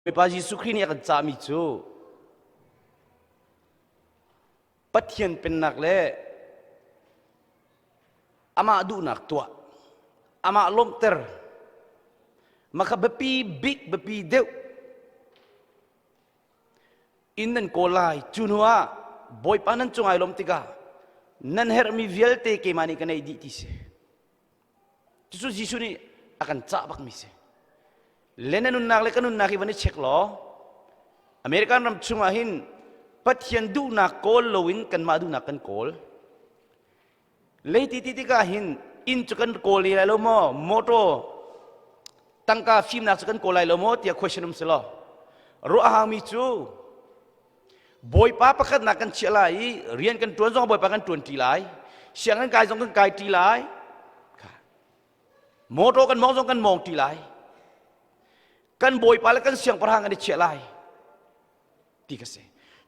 Bawipa Jesuh Khrih nih a kan cahmi cu Pathian pennak le amah duhnak tuah, amah lawmhter, mah kha biapi bik biapi deuh in nan kawl lai. Cu hnu ah Bawipa nan cung ai lawm tikah nan herhmi vialte keimah nih ka neih dih ti si. Cucu Jesuh nih a kan cah bakmi si. Le na nunnak le ka nunnak hi van i check law American ram chungah hin Pathian duhnak kawl loin kanmah duhnak kan kawl. Leiti ti tikah hin inn cu kan kawl lai lo maw, motor tangka fimnak cu kan kawl lai lo maw tiah question um si law. Ruah hangmi cu Bawipa pakhatnak kan chiah lai i rian kan ṭuan zong Bawipa kan ṭuan ṭi lai. Sianginn kai zong kan kai ṭi lai. Motor kan mawng zong kan mawng ṭi lai. Kan Bawipa le kan siangpahrang kan i chiah lai ti ka si.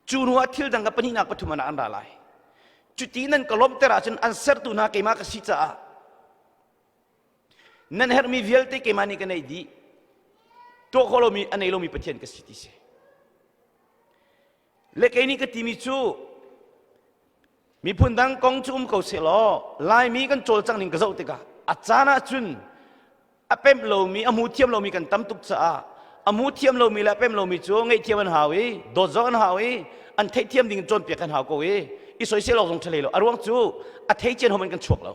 Cu hnu ah thil dang ka pahnihnak pathum ah an ra lai. Cuti nan ka lawmhter ahcun an sertu hna keimah ka si caah nan herhmi vialte keimah nih ka neih dih. Tuah khawh lomi a nei lomi Pathian ka si ti si. Le kei nih ka timi cu miphun dang kong cu um ko sehlaw Laimi kan cawlcang ning ka zoh tikah a caan ahcun a pemh lomi a hmu thiam lomi kan tam tuk caah a hmu thiam lomi le a pemh lomi cu ngaihthiam an hau i dawt zong an hau i an theihthiam ding in cawnpiak an hau ko i i soisel awk zong ṭha hlei lo a ruang cu a thei cian hom in kan chuak lo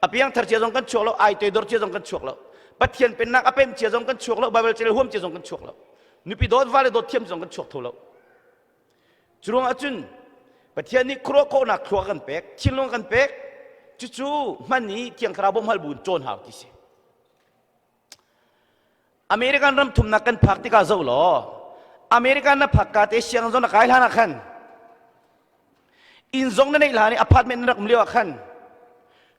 A piangthar cia zong kan chuak lo, ai toidor cia zong kan chuak lo. Pathian pennak a pem cia zong kan chuak lo, Bible cel huam cia zong kan chuak lo. Nupi dawt vale dawt thiam zong kan chuak tho lo. Cu ruangah cun Pathian nih khuaruah khawhnak thlua kan pek, thinlung kan pek, cucu hman i Thiang Thlarau bawmhhal bu in cawn hau ti si. American ram thumnak kan phak tikah zoh law American na phak ka te siang zong na kai hlan ah khan inn zong na neih hlan i apartment na rak um lio ah khan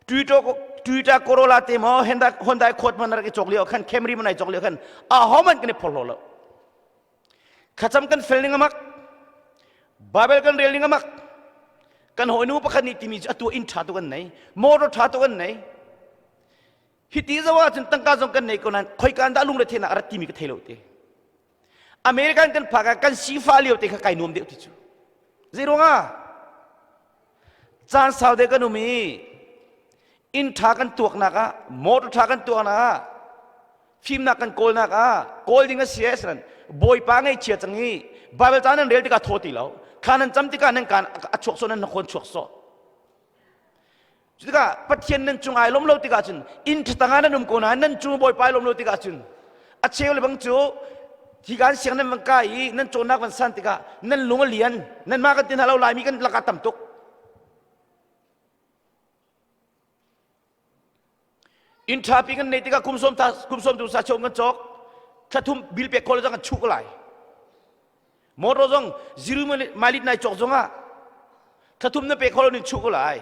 Twitter Twitter Corolla te maw Honda Honda Accord ma na rak i cawk lio ah khan Camry ma nai cawk lio khan ahohmanh kan i phorhlaw lo thlacam kan fel ning amak Bible kan rel ning amak kan hawinu pakhat nih timi cu atu inn ṭha tu kan nei motor ṭha tu kan nei Hiti zo ahcun tangka zong kan nei ko nain khoika dah lungre theihnak a rat timi ka thei lo te. American kan phak ah kan sifa lio te kha kai nuam deuh ti cu. Zei ruangah? Caan sau de kan um i inn ṭha kan tuaknak ah, motor ṭha kan tuaknak ah, fimnak kan kawlnak ah, kawl ding a si eh saran Bawipa ngaihchia cang i Bible ca nan rel tikah thaw ti lo. Thla nan cam tikah nan kaan a chuak sawh nan khawn chuak sawh. Cutikah Pathian nan cung ai lawm lo tikah cun inn ṭhatang ah nan um ko nain nan cung Bawipa ai lawm lo tikah cun a cheu le bang cu hikan siang nan van kai i nan cawnnak van san tikah nan lung a lian nanmah kan ti hna lo Laimi kan lakah tam tuk inn ṭhapi kan neih tikah kum sawm ta kum sawm tu sa chom kan cawk thla thum bil pek khawh le zong kan chuh ko lai Motor zong zero mileage nai cawk zongah thlathum na pe kho lo nin chuh ko lai.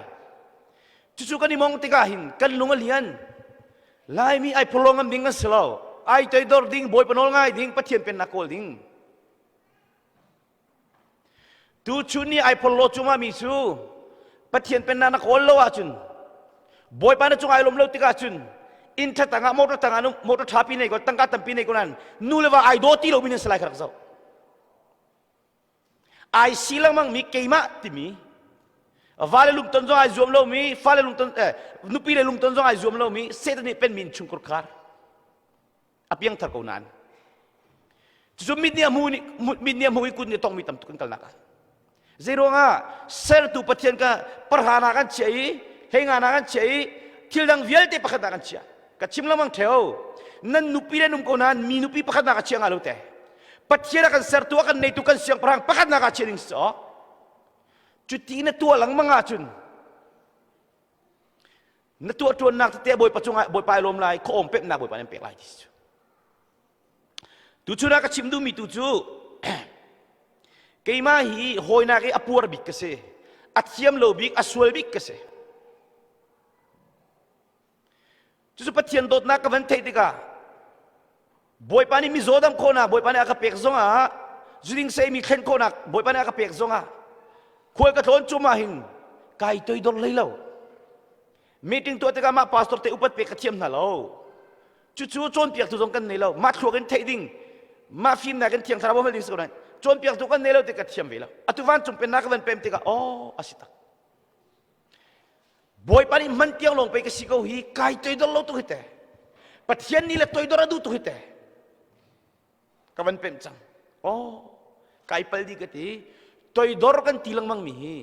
Cucu kan i mong tikah hin kan lung a lian. Laimi ai phurlo ngam ding kan si lo. Ai toidor ding, Bawipa nawl ngai ding, Pathian pennak kawl ding. Tu chun ni ai phorlo cungah mi cu Pathian pennak na kawl lo ahcun Bawipa na cung ai lawm lo tikah cun inn ṭha tangah motor tangah motor ṭhapi nei ko tangka tampi nei ko nan nu le va ai daw ti lomi nan si lai kha rak zoh ai si lengmang mi keimah timi vale lungton zong ai zuam lomi fale lungton eh, nupi le lungton zong ai zuam lomi Satan nih penmi in chungkhur khar a piangthar ko nain cucu mit nih a hmu mit nih a hmu i kut nih a tongmi tam tuk kan kalnak ah zeiruangah sertu pathian ka parhana kan chiah i hleinga kan chiah i thil dang vialte pakhat ah kan chiah ka chim lengmang theo nan nupi le num ko nain mi nupi pakhat nak a chia nga lo te pathian a kan sertu a kan neitu kan siangpahrang pakhat nak a chia ding si cuti na tuah lengmang ahcun Na tuah ṭuannak tete Bawipa cungah Bawipa ai lawm lai, khuaawm pemhnak Bawipa nan pek lai ti cu. Tuchun ah ka chim duhmi tu cu keimah hi hawinak i a puar bik ka si, a thiam lo bik, a sual bik ka si. Cucu Pathian dawtnak ka van theih tikah Bawipa nih mizaw dam khawhnak Bawipa nih a ka pek zongah zuding seimi thlen khawhnak Bawipa nih a ka pek zongah khual ka tlawn cum ah hin kai toidor hlei lo meeting tuah tikah mah pastor te upat pek ka thiam hna lo cucu cawnpiaktu zong kan nei lo mah thluak in theih ding. Mah fimnak in Thiang Thlarau hal ding si ko nain cawnpiaktu kan nei lo ti ka thiam ve lo. Atu vancung pennak ka van pem tikah oh a si tak. Bawipa nih man tiang lawng pei ka si ko hi kai toidor lo tuk hi te. Pathian nih le toidor a duh tuk hi te. Ka van pemh cang. Oh, kai pal di ka ti. Toidor kan ti lengmang mi hi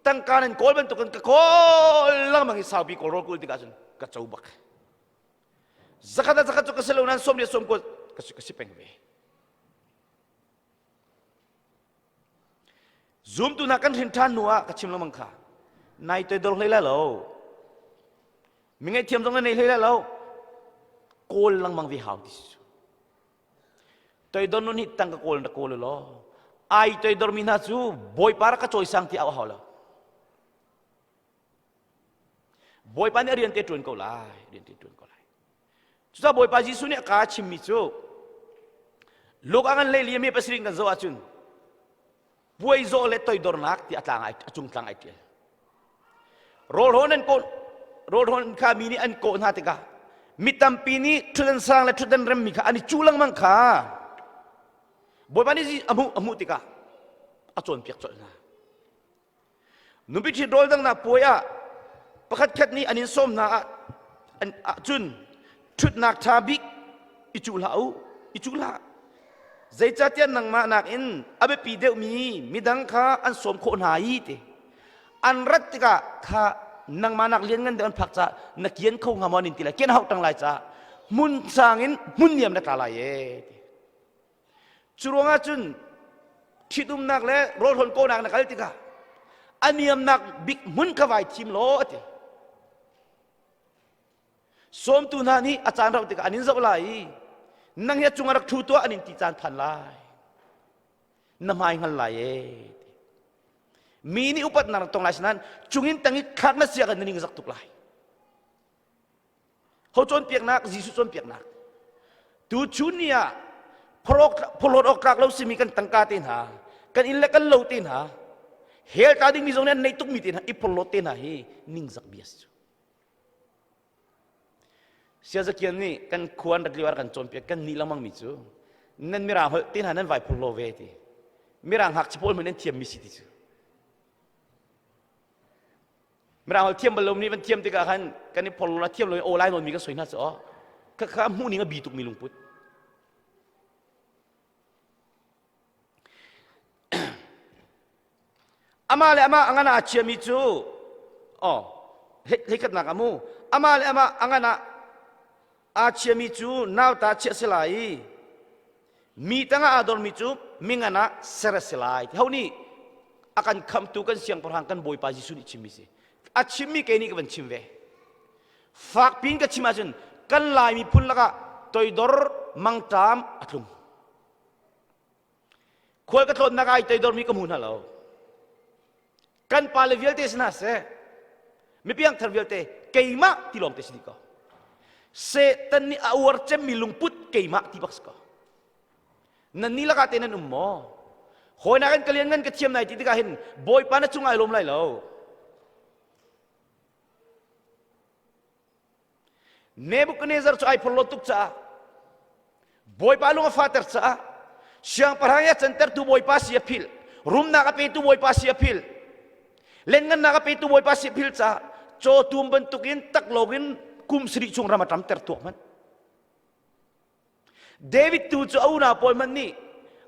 tangka nan kawl bantuk in ka kawl lengmang hi saupi kawl rawl kul tikah cun ka co bak. Zakhat a zakhat cu ka si lo nan som le som ko ka si ka si peng ve. Zumtu hna kan hrin ṭhan hnu ah ka chim lengmang kha nai toidor hlei lai lo. Mi ngaihthiam zong na nei hlei lai lo. Kawl lengmang ve hau ti si cu. Toidor nun hi tangka kawl na kawl law ai toidor mi hna cu Bawipa rak ka cawisang ti au hau lo. Bawipa nih a rian te ṭuan ko lai, rian te ṭuan ko lai. Cucaah Bawipa Jesuh nih a kaa chimmi cu Luke ah kan lei li mi pasarih kan zoh ahcun puai zawh le toidornak ti a tlang ai a cung tlang ai ṭial. Rawlhawn an kawh rawlhawn kha mi nih an kawh hna tikah mi tampi nih ṭhutdan sang le ṭhutdan remmi kha an i cuh lengmang kha Bawipa nih a hmuh a hmuh tikah a cawnpiak colh hna. Nupi ṭhit rawl danghnak puai ah pakhatkhat nih an in sawm hna ah ahcun ṭhutnak ṭha bik i cuh hlah u, i cuh hlah. Zeicahtiah nangmah nakin a biapi deuhmi midang kha an sawm khawh hna i ti. An rat tikah kha nangmah nak lianngan deuh an phak caah na kian kho hnga maw an in ti lai, kian hauh ṭang lai caah hmun sang in hmun niam na tla lai ee ti. Cu ruangah cun ṭhitumnak le rawlhawn kawhnak na kal tikah a niamnak bik hmun kha vai thim law a ti. Sawmtu hna nih a caan rauh tikah an in zoh lai i nang hi a cungah rak ṭhu tuah an in ti caan phan lai. Na hmai hngal lai ee. Mi nih upatnak na tong lai sinain cungin tang i thlak na si ahkhan na ning zak tuk lai. Ho cawnpiaknak Jesuh cawnpiaknak. Tu chun ni ah phorhlawt awk tlak lo simi kan tangka te hna, kan inn le kan lo te hna, hell ta dingmi zong nih an neih tukmi te hna, i phorhlawt te hna hi ningzak bia si cu. Siazakian nih kan khua an rat lio ah kan cawnpiak kan nih lengmang mi cu nan mirang holh te hna nan vai phorhlaw ve ti. Mirang ngakchia pawl hmanh an thiammi si ti cu. Mirang holh thiam bal lo nih van thiam tikah khan kan i phorlo thiam lo aw lai nawn mi kan soi hna cu aw kha kha hmuh ning a bi tuk mi lungput amah le amah a ngan ah chiami cu oh hleikhatnak amu amah le amah a ngan ah aa chiami cu nauta chiah si lai i mi tangah aa dormi cu mingan ah ser a si lai ho nih a kan khamtu kan siangpahrang kan bawipa Jesuh nih chimmi si a chimmi kei nih ka van chim ve fak pin ka chim ahcun kan lai miphun lakah toidor mangṭam a tlung khual ka tlawnnak ai toidormi ka hmu hna lo kan pale vialte si hna seh mipiangthar vialte keimah ti lawng te si dih ko Satan nih a uar cemmi lungput keimah ti bak si ko nan ni lakah te nan um maw hawinak in ka lian ngan ka thiam nai ti tikah hin bawipa na cung ai lawm lai lo Nebuchadnezzar cu ai phorhlawt tuk caah Bawipa lung a fater caah siangpahrang i a cantertu Bawipa si a philh rumnak a petu Bawipa si a philh lenngannak a petu Bawipa si a philh caah cawtum bantukin taklawng in kum sarih chung ram a ṭamter tuak hmanh David tu cu a unau pawl hmanh nih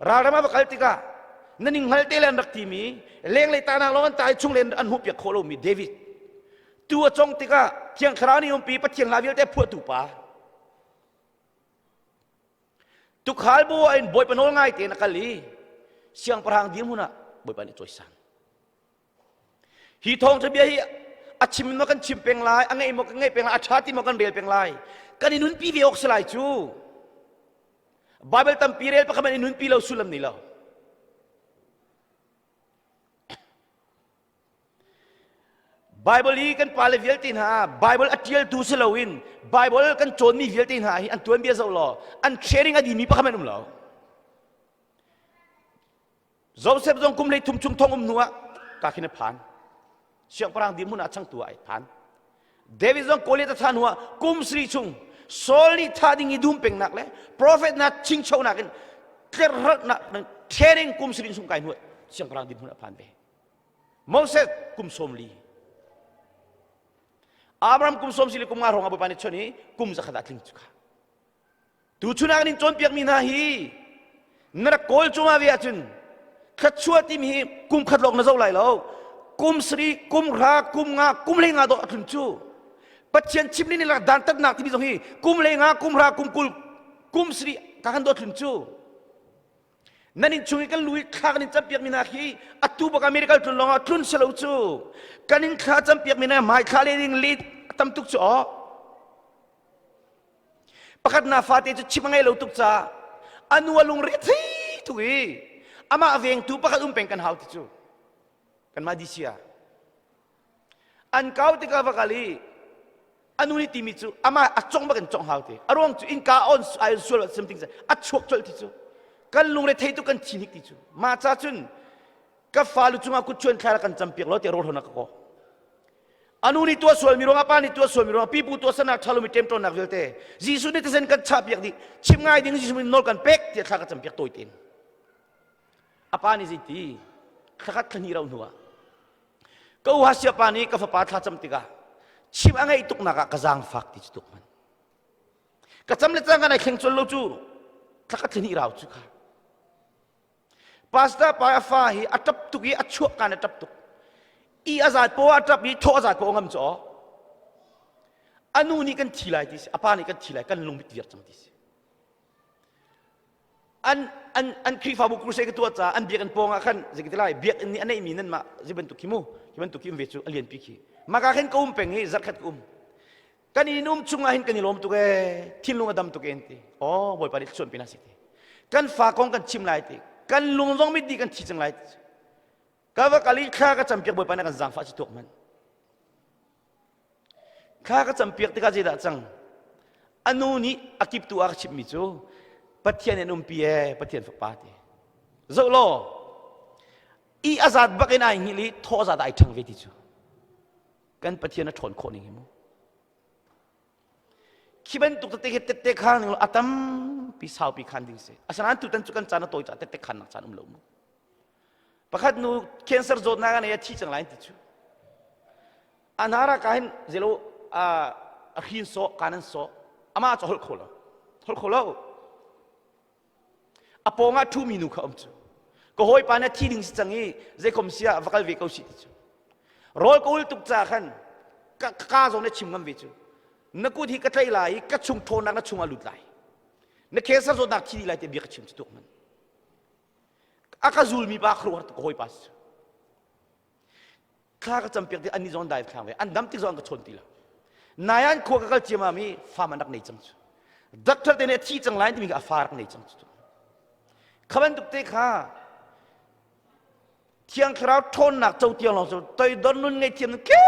ralram a va kal tikah na ning hngal te le an rak timi lenglei tahnak lawng an tah i chunglei an hmuhpiak khawh lomi David tu a cong tikah Thiang Thlarau nih umpi Pathian hla vialte phuahtu pa tukhal bu ah in Bawipa nawl ngai tein a kal i siangpahrang dirhmun ah Bawipa nih cawisan Hi thawngṭha bia hi a chim maw kan chim peng lai, a ngeih maw kan ngeih peng lai, a ṭha ti maw kan rel peng lai. Kan i nunpi ve awk si lai cu. Bible tampi rel pakhat hmanh i nunpi lo sullam nei lo. Bible hi kan pale vialte hna Bible a ṭialtu si loin Bible kan cawnmi vialte hna hi an tuanbia zoh law an training a dimi pakhat hmanh um lo. Joseph zong kum 13 chung thong um hnu ah ka khin a phan. Siangpahrang dirhmun ah changtu ah ai phan. David zong Goliath a thah hnu ah kum sri chung Saul nih thah ding i dum pengnak le prophet hna chingchonak in. Tlerhnak training kum sirin sung kai hnuah siangpahrang dinhmun a phan ve. Moses kum sawm li. Abraham kum sawm sili kum nga hrawng a Bawipa nih chon i kum zakhat ah tling cu kha. Tuchun ah kan in cawnpiakmi hna hi na rak kawl cungah ve ahcun thluachuah timi hi kum khat lawng na zoh lai lo. Kum sari, kum hra, kum nga, kum hlei nga dawh a tlun cu. Pathian chimning nih lak dantatnak timi zong hi kum hlei nga, kum hra, kum 20, kum sari ka kan dawt tlun cu. Nan inn chung i kan lu i thla kan in campiakmi hna khi atu bak America tlun lawngah tlun si lo cu. Kan in thla campiakmi hna hmai thla le ding lit a tam tuk cu aw. Pakhat na fate cu chim a ngei lo tuk caah a nu a lungre thei tuk i amah vengtu pakhat um peng kan hau ti cu. Kanmah DC ah. An kau tikah va kal i a nu nih timi cu amah a cong bak in cong hau ti. A ruang cu innka on ai sual something a chuak colh ti cu. Kan lungre thei tu kan thi hnik ti cu. Mah ca cun ka falu cungah kut chuan thla kan campiak lo ti rawl hona ka ko. Anu nih tuah sualmi ruangah pa nih tuah sualmi ruangah pipu tuah sanak ṭhalomi ṭemṭawnnak vialte Jesuh nih thisen kan chahpiak dih chim ngai ding Jesuh nih nawl kan pek tiah thla ka campiak tawi tein. A pa nih zeiti thlakhat thlahnih rauh hnuah ka uha siapa nih ka fapa thla cam tikah chim a ngeih tuknak ah ka zaangfak ti cu tuk hmanh. Ka cam le cang kan ai thleng col lo cu thlakhat thlahnih rau cu kha. Pastor pa a fa hi a ṭap tuk i a chuak kaan a ṭap tuk. I a zat paoh a ṭap i thawh a zat paoh ngam cu aw. A nu nih kan thi lai ti si, a pa nih kan thi lai, kan lung mit viar cang ti si. An an an Khrihfabu crusade ka tuah caah an biakinn pawng ah khan zei lai biakinn nih a neihmi nan mah zei bantuk khi mu hi bantuk khi um ve cu a lianpi khi maka khin ka um peng i zarkhat ka um kan in um chungah hin kan i lawm tuk ee thinlung a dam tuk en ti oh bawipa nih thluachuah pin si ti kan fa kong kan chim lai ti kan lung zong mit dih kan thi cang lai ti ka va kal i thla ka campiak bawipa nih kan zaangfah ci tuak man thla ka campiak tikah zeidah cang anu nih a kiptu a ka chimmi cu pathian in umpi ee pathian fapa ti zoh law i a zat bak in ai hngilh i thaw zat ai ṭhang ve ti cu Kan Pathian a ṭhawn khawh ning hi mu. Khi bantuk tete khi tette khan ning a tampi saupi khan ding si. Asinain tutan cu kan caan a tawi caah tette khan nak caan um lo mu. Pakhat nu cancer zawtnak a nei a thi cang lai ti cu. Anara ka hin zelo a hrin sawh kan an sawh amah cu holh kho lo. Holh kho lo. A pawngah ṭhumi nu kha um cu. Ka hawipa na thi ding si cang i zeikom si ah va kal ve ko si ti cu. Rawl ka ul tuk ca khan ka ka zong na chim ngam ve cu. Na kut hi ka tlaih lai i ka chung ṭhawnnak na chungah lut lai. Na cancer zawtnak thi dih lai tiah bia ka chim cu tuk man. A ka zulmi pa khuaruahhar tuk ka hawipa si cu. Thla ka campiak tik annih zong an dai thlang ve. An dam tik zong an ka chawn ti lo. Nai an khua ka kal ciamam i farm an rak nei cang cu. Doctor te nih a thi cang lai timi kha a fa rak nei cang cu. Kha bantuk te kha Thiang Thlarau ṭhawnnak co tiang lawng cu toidor nun ngei thiam ke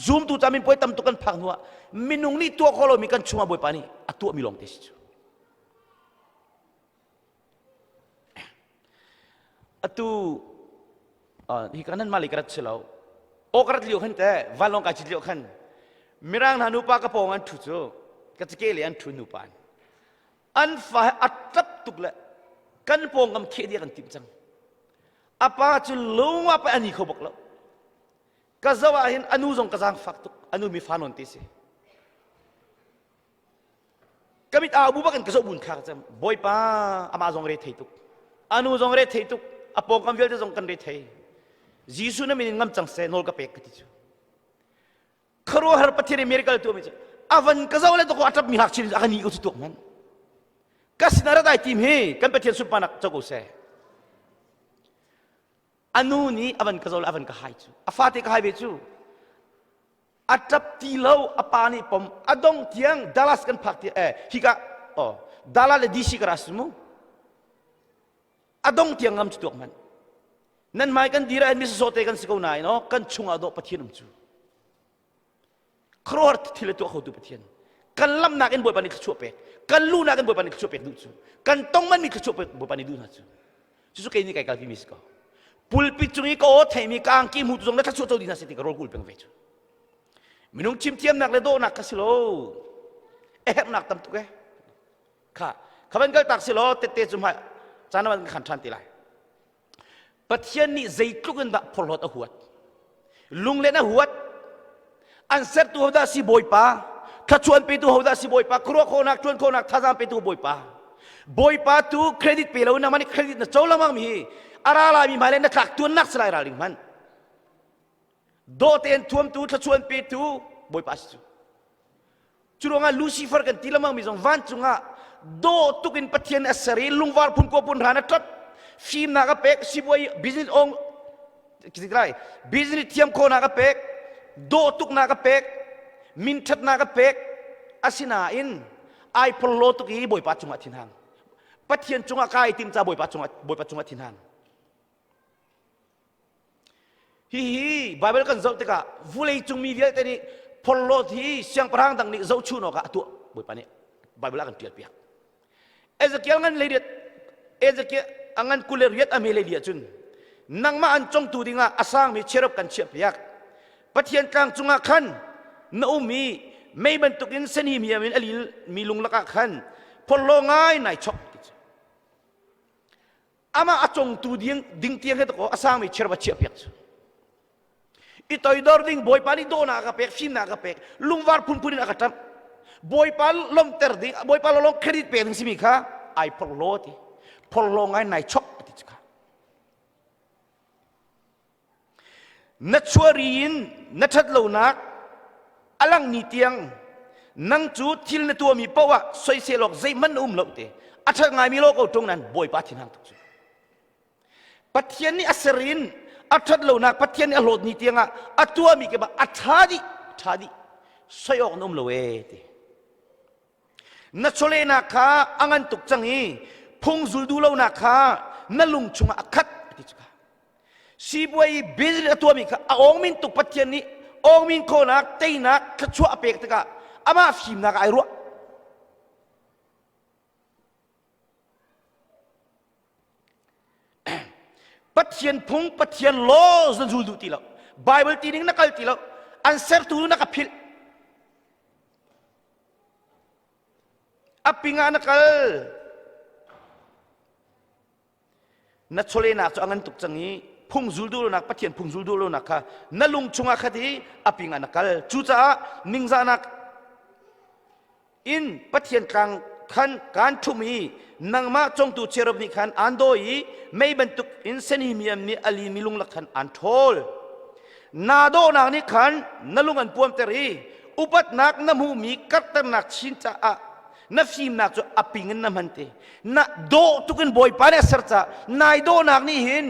zumtu ca min puai tam tuk kan phak hnu ah minung nih tuah khawh lomi kan chungah Bawipa nih a tuahmi lawng te si cu. Atu hi ka nan mah lei ka rat si lo. Aw ka rat lio khan te vanlawng kai cit lio khan mirang hna nupa ka pawng an ṭhu cu ka cake le an ṭhu nupa an an fa he a ṭap tuk le kan pawngkam kheh dih kan timh cang. A pa cu lung ah pa ani kho bak lo. Ka zoh ah hin anu zong ka zaangfak tuk. Anu mi fa nawn te si. Ka mit au bu bak in ka zoh bun kha ka cem. Bawipa amah zong re thei tuk. Anu zong re thei tuk. A pawngkam vialte zong kan re thei. Jesuh na min in ngam cang seh nawl ka pek ka ti cu. Khuaruahhar Pathian i miracle tuahmi cu a van ka zoh le to ko a ṭapmi ngakchia a ka ni ko cu tuak hmanh. Ka sinah rat ai tim hi kan Pathian sunparnak co ko seh. A nu nih a van ka zoh le a van ka hai cu. A fate ka hai ve cu. A ṭap ti lo a pa nih pom a dong tiang Dallas kan phak ti eh hika oh Dallas le DC ka ra si mu a dong tiang ngam cu tuak hmanh nan hmai kan dir ah mi sawte kan si ko nain oh kan chungah dawh Pathian um cu khuaruahhar thil a tuah khotu Pathian kan lamnak in Bawipa nih thluachuah pek kan lunak in Bawipa nih thluachuah pek duh cu kan tongman mi thluachuah pek Bawipa nih duh hna cu cucu kei nih kai kalpi mi si ko pulpit cung i ka aw theimi ka angki hmutu zong na thluachuah co dih hna seh ti ka rawl kul peng ve cu minung chimthiamnak le dawhnak kha si lo a herhnak tam tuk e kha kha van kal tak si law tette cu hmai. Caan ah kan khan ṭhan ti lai. Pathian nih zeitluk in dah phorhlawt a huat. Lunglen a huat. An sertu hodah si Bawipa? Thluachuah an petu hodah si Bawipa? Khuaruah khawhnak, ṭuan khawhnak, thazaang petu Bawipa. Bawipa tu credit pe lo nangmah nih credit na co lengmang mi hi a ra laimi hmai le na tlak tuannak si lai ralring hmanh. Dawh tein thuamtu, thluachuah an petu Bawipa si cu. Cu ruangah Lucifer kan ti lengmang mi zong vancung ah dawh tuk in Pathian a ser i lungvar phun kua phun hran a ṭap fimnak a pek sibuai business ong lai business thiam khawhnak a pek dawh tuknak a pek min ṭhatnak a pek asinain ai phorhlaw tuk i Bawipa cungah thinhang Pathian cungah kai tim ca Bawipa cungah Bawipa cungah thinhang Hihi Baibal kan zoh tikah vuleicung mi vialte nih phorhlawt hi siangpahrang dang nih zohchun awkah a tuah Bawipa nih Baibal ah kan ṭial piak. Ezekiel ngan leiriat Ezekiel a ngan 20 le riat a hme lei ahcun nangmah an congtu dingah a sangmi cherub kan chiah piak. Pathian tlang cungah khan na um i mei bantukin seni miam in a lil mi lung lakah khan phorhlaw ngai nai chok ti cu. Amah a congtu ding, ding tiang he takaw a sangmi cherub a chiah piak cu. I toidor ding Bawipa nih dawhnak a ka pek, fimnak a ka pek, lungvar phunphun in a ka ṭamh. Bawipa lawmhter ding, Bawipa lawlawng credit pek ding simi kha ai phorhlaw ti. Phorhlaw ngai nai chok ti cu kha. Na chuahri in na ṭhat lonak a lang ni tiang nang cu thil na tuahmi paoh ah soisel awk zeihmanh na um lo te. A ṭhat ngaimi law ko ṭung nan Bawipa thinhang tuk cu. Pathian nih a ser in a ṭhat lonak Pathian nih a hlawt ni tiangah a tuahmi ke a ṭha dih, ṭha dih. Soi awk na um lo ee ti. Na chawlehnak kha a ngan tuk cang i phung zul duh lonak kha na lung chungah a khat ti cu kha. Sibuai i business a tuahmi kha a awngmin tuk Pathian nih awngmin khawhnak teinak thluachuah a pek tikah amah fimnak ah ai ruah. Pathian phung Pathian laws na zul duh ti lo. Bible ti ning na kal ti lo. An sertu na ka philh. A ping ah na kal. Na chawlehnak cu a ngan tuk cang i phung zul duh lonak Pathian phung zul duh lonak kha na lung chungah khat i a ping ah na kal. Cucaah ningzahnak in Pathian tlang khan kaan ṭhum i nangmah congtu cherub nih khan aan dawi i mei bantuk in senhimiam nih a limi lunglak khan aan ṭhawl. Naa dawhnak nih khan na lung an puamter i upatnak na hmuhmi karhternak chin caah na fimnak cu a ping in na hman te. Na dawh tuk in Bawipa nih a ser caah nai dawhnak nih hin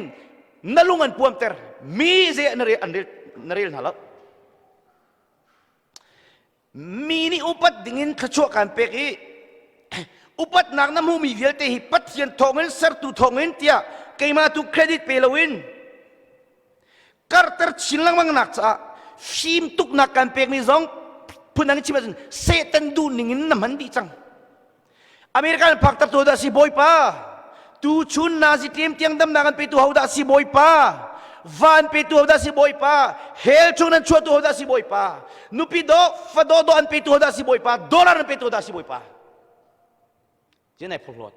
na lung an puamter. Mi zei na rel, an rel, na rel hna lo. Mi nih upat dingin thluachuah kaan pek i upatnak na hmuhmi vialte hi Pathian thawngin sertu thawngin tiah keimah tu credit pe loin karter chin lengmang nak caah fim tuknak kan pekmi zong phundang in chim ahcun Satan duh ning in na hman dih cang. American phak tu dah si Bawipa tu chun Nazi tlem tiang damnak an petu ho dah si Bawipa van petu ho dah si Bawipa hell chung nan chuahtu ho dah si Bawipa nupi do fado do an petu ho dah si Bawipa dollar an petu ho dah si Bawipa Cin ai phurhlawt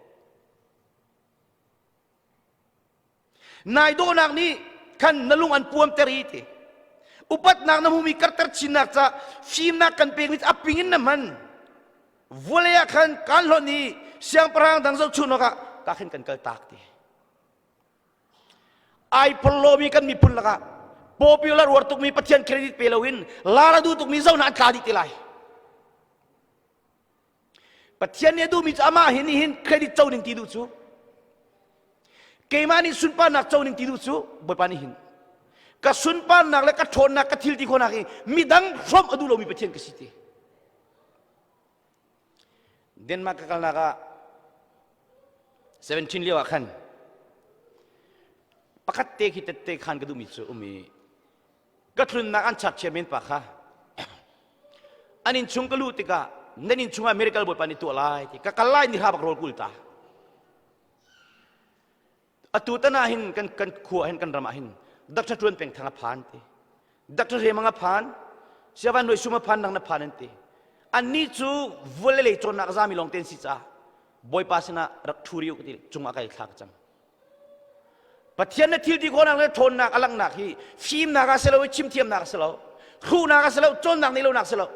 Nai dawhnak nih khan na lung an puamter i ti. Upatnak na hmumi karter chinnak ca fimnak kan pek ni a ping in na hman. Vawlei ah khan kan hlonh i siangpahrang dang zohchun awkah ka khin kan kal tak ti. Ai phorlomi kan miphun lakah popular uar tukmi Pathian credit pe loin lar a duh tukmi zohna an tla dih te lai. Pathian nih a duhmi cu amah hi nih hin credit co ning ti duh cu keimah nih sunparnak co ning ti duh cu Bawipa nih hin ka sunparnak le ka ṭhawnnak ka thil ti khawhnak hi midang hrawmh a duh lomi Pathian ka si ti Denmark ka kalnak ah 17 lio ah khan pakhat te khi tette khan ka duhmi cu um i ka tlunnak an chak chairman pa kha an inn chung ka luh tikah nan inn chungah miracle bawipa nih tuah lai ti ka kal lai ni hra bak rawl kul ta atu tan ah hin kan kan khua hin kan ram ah hin Dr. Tuan Peng Thang a phan ti Dr. Remang a phan Siavan Noi Sum a phan nang na phan an ti anni cu vawlei lei cawnnak zami lawng ten si ca. Bawipa sinah rak ṭhu rih u ka ti cungah kai thla ka cam. Pathian na thil ti khawhnak le ṭhawnnak a langhnak hi fimnak ah si lo i chimthiamnak a si lo, hruhnak a si lo, cawnnak neih lonak a si lo.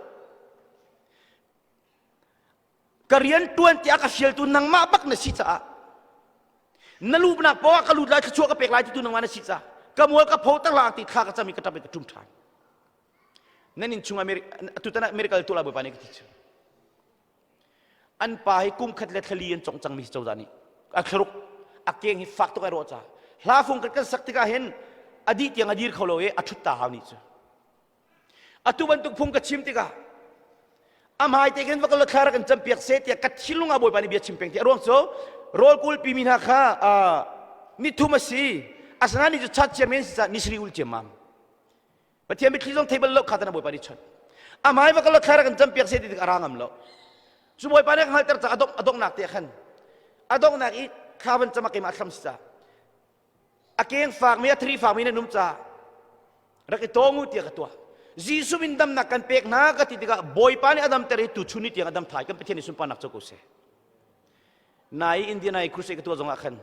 Ka rian ṭuan tiah ka fialtu nangmah bak na si caah na luhnak poah ka lut lai thluachuah ka pek lai titu nangmah na si caah ka mual ka pho tak lang ti thla ka cam i ka ṭap i ka ṭum ṭhan. Nan inn chung atutan ah miracle tuah lai Bawipa nih ka ti cu. An pa hi kum khat le thlali an cong cangmi cozah nih a thlaruk a keng hi fak tuk ai rawh ca hla fung kan sak tikah hin a dih tiang a dir kho lo i a ṭhut ta hau ni cu. Atu bantuk phung ka chim tikah a hmai te khin va kal thla rak kan campiak seh tiah ka thinlung ah Bawipa nih bia chim peng ti a ruang cu rawl kulpi mi hna kha ni thum a si asinain ni cu chat ciami an si caah ni sari ul ciammam Pathian mitthli zong thei bal lo kha tan Bawipa nih chon. A hmai va kal thla kan campiak se ti tik a ra ngam lo. Cu Bawipa nih hngalter ca a donghnak te khan a donghnak i thla van cam a keimah thlam si ca a keng fakmi a thri fakmi nan um ca rak i tawng u tiah ka tuah. Jesuh min damnak kan pek hna ka ti tikah Bawipa nih a damter i tuchun ni tiang a dam thai kan Pathian nih sunparnak co ko seh. Nai Indiana i crusade ka tuah zong ah khan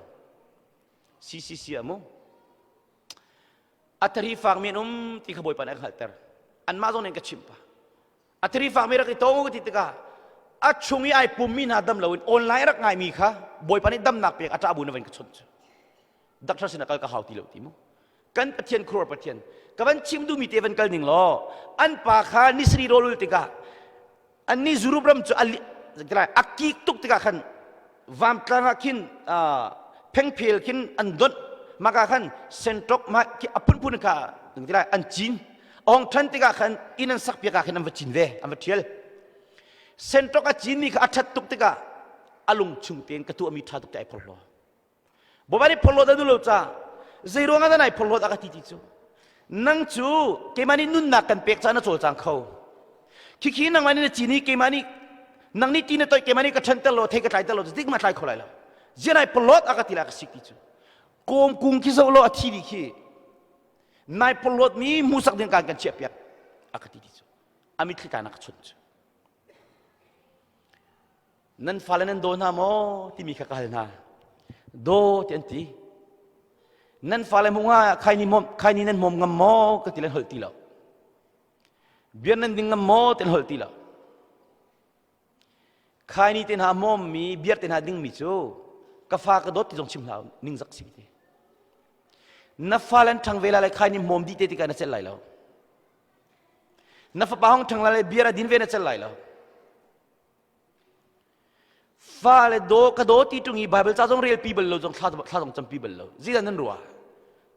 CCC ah mu A thari fakmi an um ti kha Bawipa nih a hngalhter. Anmah zong nih an ka chimh pah. A thari fakmi rak i tong ka ti tikah a chung i ai pummi hna dam loin online rak ngaimi kha Bawipa nih damnak pek a ṭah bu na van ka chawnh cu. Doctor sinah kal ka hau ti lo ti mu. Kan Pathian khuaruah Pathian ka van chim duhmi te van kal ning law an pa kha nisri rawlul tikah Annih Europe ram cu a kik tuk tikah khan vamtlang ah khin phengphel khin an donh maka khan senṭok ma a phunphun kha an cin a hong ṭhan tikah khan inn an sak piak ah khin an va cin ve an va ṭhial senṭok a cinmi kha a ṭhat tuk tikah a lung chung tein ka tuahmi ṭha tuk te ai phorhlaw Bawipa nih phorhlawt a duh lo ca zei ruangah dah nai phorhlawt a ka ti ti cu nang cu keimah nih nunnak kan pek caah na cawlcang kho khikhi nangmah nih na cin i keimah nih nang nih ti na toih keimah nih ka ṭhanter lo thei ka tlaiter lo dik ma tlai kho lai lo zia nai phorhlawt a ka ti la ka sik ti cu kawm kung khi zoh law a thi dih khi nai phorhlawt mi hmuhsak ding kan kan chiah piak a ka ti ti cu a mitthli tla na ka chunh cu Nan fale nan daw hna maw timi kha ka hal hna. Daw ti an ti. Nan fale hmuh ah khaini mom khaini nan hmawm ngam maw ka ti le holh ti lo. Beer nan ding ngam maw ti holh ti lo. Khaini te hna mawm mi beer te hna ding mi cu ka fa ka dawt ti zong chim hlah ningzak si ti. Na fale an ṭhang ve lai lai khaini hmawm dih te tikah na celh lai lo. Na fapa hong ṭhang lai lai beer a din ve na celh lai lo. Fale daw ka daw ti ṭung i Bible ca zong relpi bal lo zong thla thla zong campi bal lo. Zeidah nan ruah?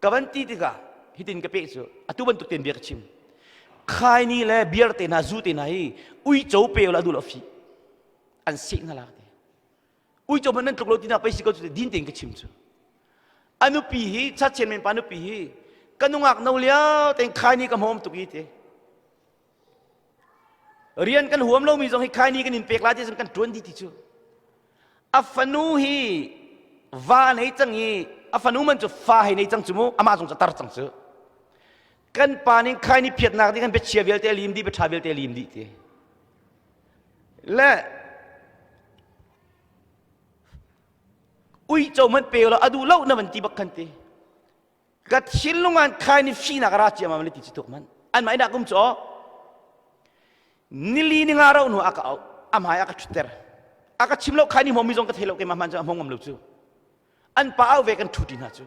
Ka van ti tikah hitin ka peh cu atu bantuk tein bia ka chim. Khaini le beer te hna zu te hna hi uico pe la duh lo fi. An seh hna lak te. Uico hmanh nan tluk lo tinak pei si ko cu din tein ka chim cu. A nupi hi chachian men pa nupi hi ka nungak no liao tein khaini ka hmawm tuk i te. Rian kan huam lomi zong hi khaini kan in pek lai ti kan ṭuan dih ti cu. A fanu hi va nei cang i a fanu man cu fa hei nei cang cu mu amah zong cu tar cang cu. Kan pa nih khaini phiatnak ding kan biachia vialte lim dih biaṭha vialte lim dih ti. Le uico hmanh pe lo a duh lo na van ti bak khan ti. Ka thinlung ah khai ni finak ra ciamam le ti ci tuk man an mah ina kum cu nili ni nga ro nu a ka au a hmai a ka thutter a ka chim lo khai ni hmom mi zong ka thei lo keimah hman cu a hmong ngam lo cu an pa au ve kan thu ti hna cu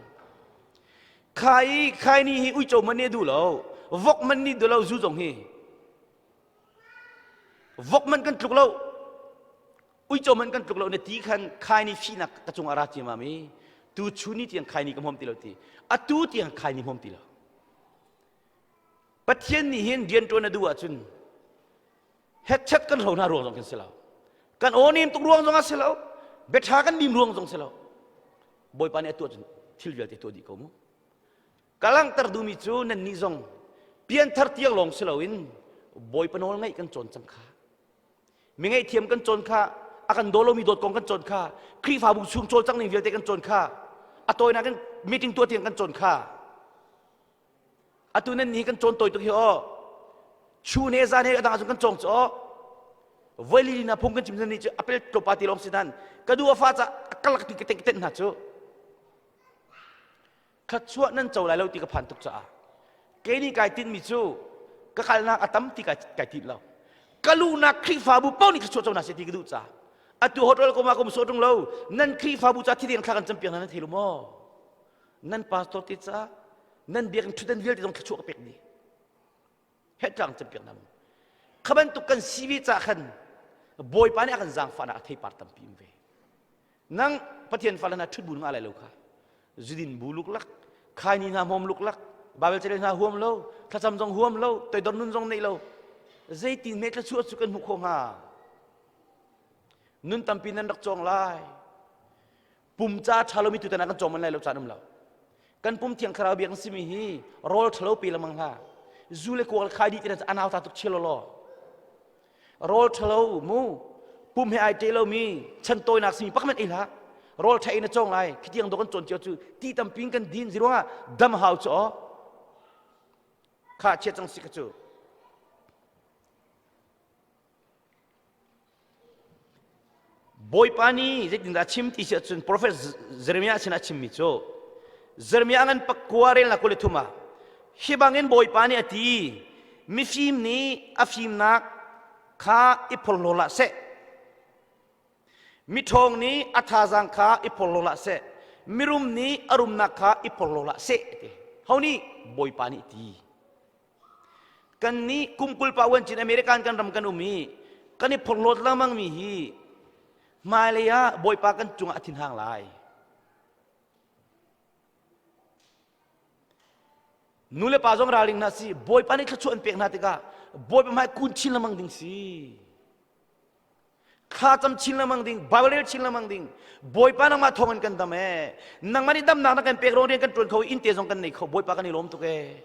khai khai ni hi uico man ni du lo vok man ni du lo zu zong hi vok man kan tluk lo Uico hmanh kan tluk lo na ti khan khaini fihnak ka cung ah ra ciamam i tu chun ni tiang khaini ka hmawm ti lo ti atu tiang khaini hmawm ti lo Pathian nih hin rian ṭuan a duh ahcun hetchet kan hlo hna ruang zong kan si lo kan aw nem tuk ruang zong a si lo biaṭha kan lim ruang zong si lo Bawipa nih a tuah cun thil vialte tuah dih ko mu ka langhter duhmi cu nannih zong pianthar tiang lawng si loin Bawipa nawl ngaih kan cawn cang kha Mi ngaihthiam kan cawn kha, a kan daw lomi dawt kong kan cawn kha, Khrihfabu chung cawlcang ning vialte kan cawn kha, a tawinak in meeting tuah tiang kan cawn kha. Atu nan ni kan cawn tawi tuk hi aw. Chun he zan he adang ahcun kan cawng cu aw. Voili na phung kan chim ni cu apel tlawpa ti lawng si nan ka du a fa ca kalak ti ka teng ten hna cu thluachuah nan co lai lo ti ka phan tuk caah kei nih kai tinhmi cu ka kalnak a tam ti kai kai tinh lo ka luhnak Khrihfabu paoh nih thluachuah co hna seh ti ka duh caah atu hotel ko ma kum so tung lo nan Khrihfabu ca thideng thla kan campiak hna nan thei lo maw nan pastor te ca nan biakinn ṭhutdan vialte zong thluachuah ka pek dih het tlang campiak hna mu kha bantuk kan si ve ca khan Bawipa nih a kan zaangfahnak a theipar tampi um ve Nang Pathian fale hna ṭhut bu ngah lai lo kha. Zudin bu luklak, khaini hna hmawm luklak, Baibal carel hna huam lo, thlacam zong huam lo, toidor nun zong neih lo. Zeitin hme thluachuah cu kan hmuh khawh hnga? Nun tampi nan rak cawng lai. Pum ca ṭha lomi tutan ah kan cawng man lai lo caan um lo. Kan pum thiang thlarau biak simi hi rawl ṭhalo pe lengmang hlah. Zu le kuak le khai dih ti anau ta tuk chia law Rawl ṭhalo mu pum he ai ṭe lomi chan tawinak simi pakhat ei hlah. Rawl ṭha in a cawng lai. Khitiang do kan cawn cio cu ti tampi in kan din zi ruangah dam hau cu aw. Kha chia cang si ka cu. Bawipa nih zeitindah a chim ti si ahcun profet Jeremiah sinah a chimmi cu Jeremiah ngan pakua relnak 23 ah hi bangin Bawipa nih a ti mifim nih a fimnak kha i phorhlaw hlah seh miṭhawng nih a thazaang kha i phorhlaw hlah seh mirum nih a rumnak kha i phorhlaw hlah seh ti ho nih Bawipa nih ti Kannih kum 20 pa uan cin American kan ram kan um i kan i phorhlawt lengmang mi hi hmailei ah Bawipa kan cungah a thinhang lai. Nu le pa zong ralring hna si Bawipa nih thluachuah an pek hna tikah Bawipa hmai kun chin lengmang ding si. Thla cam chin lengmang ding, Bible rel chin lengmang ding. Bawipa nangmah thawng in kan dam ee. Nangmah nih damnak na kan pek ruang rian kan ṭuan kho i innte zong kan nei kho. Bawipa kan i lawm tuk ee.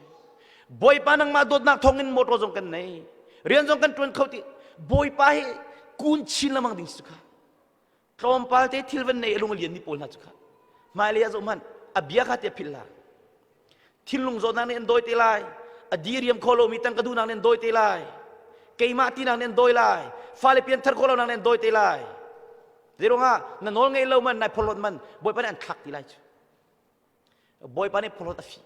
Bawipa nangmah dawtnak thawng in motor zong kan nei. Rian zong kan ṭuan kho ti. Bawipa hi kun chin lengmang ding si kha. Tlawmpal te thil van nei a lung a lian mi pawl hna cu kha. Hmailei ah zoh hmanh, a bia kha te philh hlah. Thinlung zawtnak nih an dawi te lai. A diriam kho lomi tangka duhnak nih an dawi te lai. Keimah tinak nih an dawi lai. Fale pianthar khawh lonak nih an dawi te lai. Zeiruangah na nawl ngei lo man, nai phorhlawt man, Bawipa nih an thlak ti lai cu. Bawipa nih phorhlawt a fih.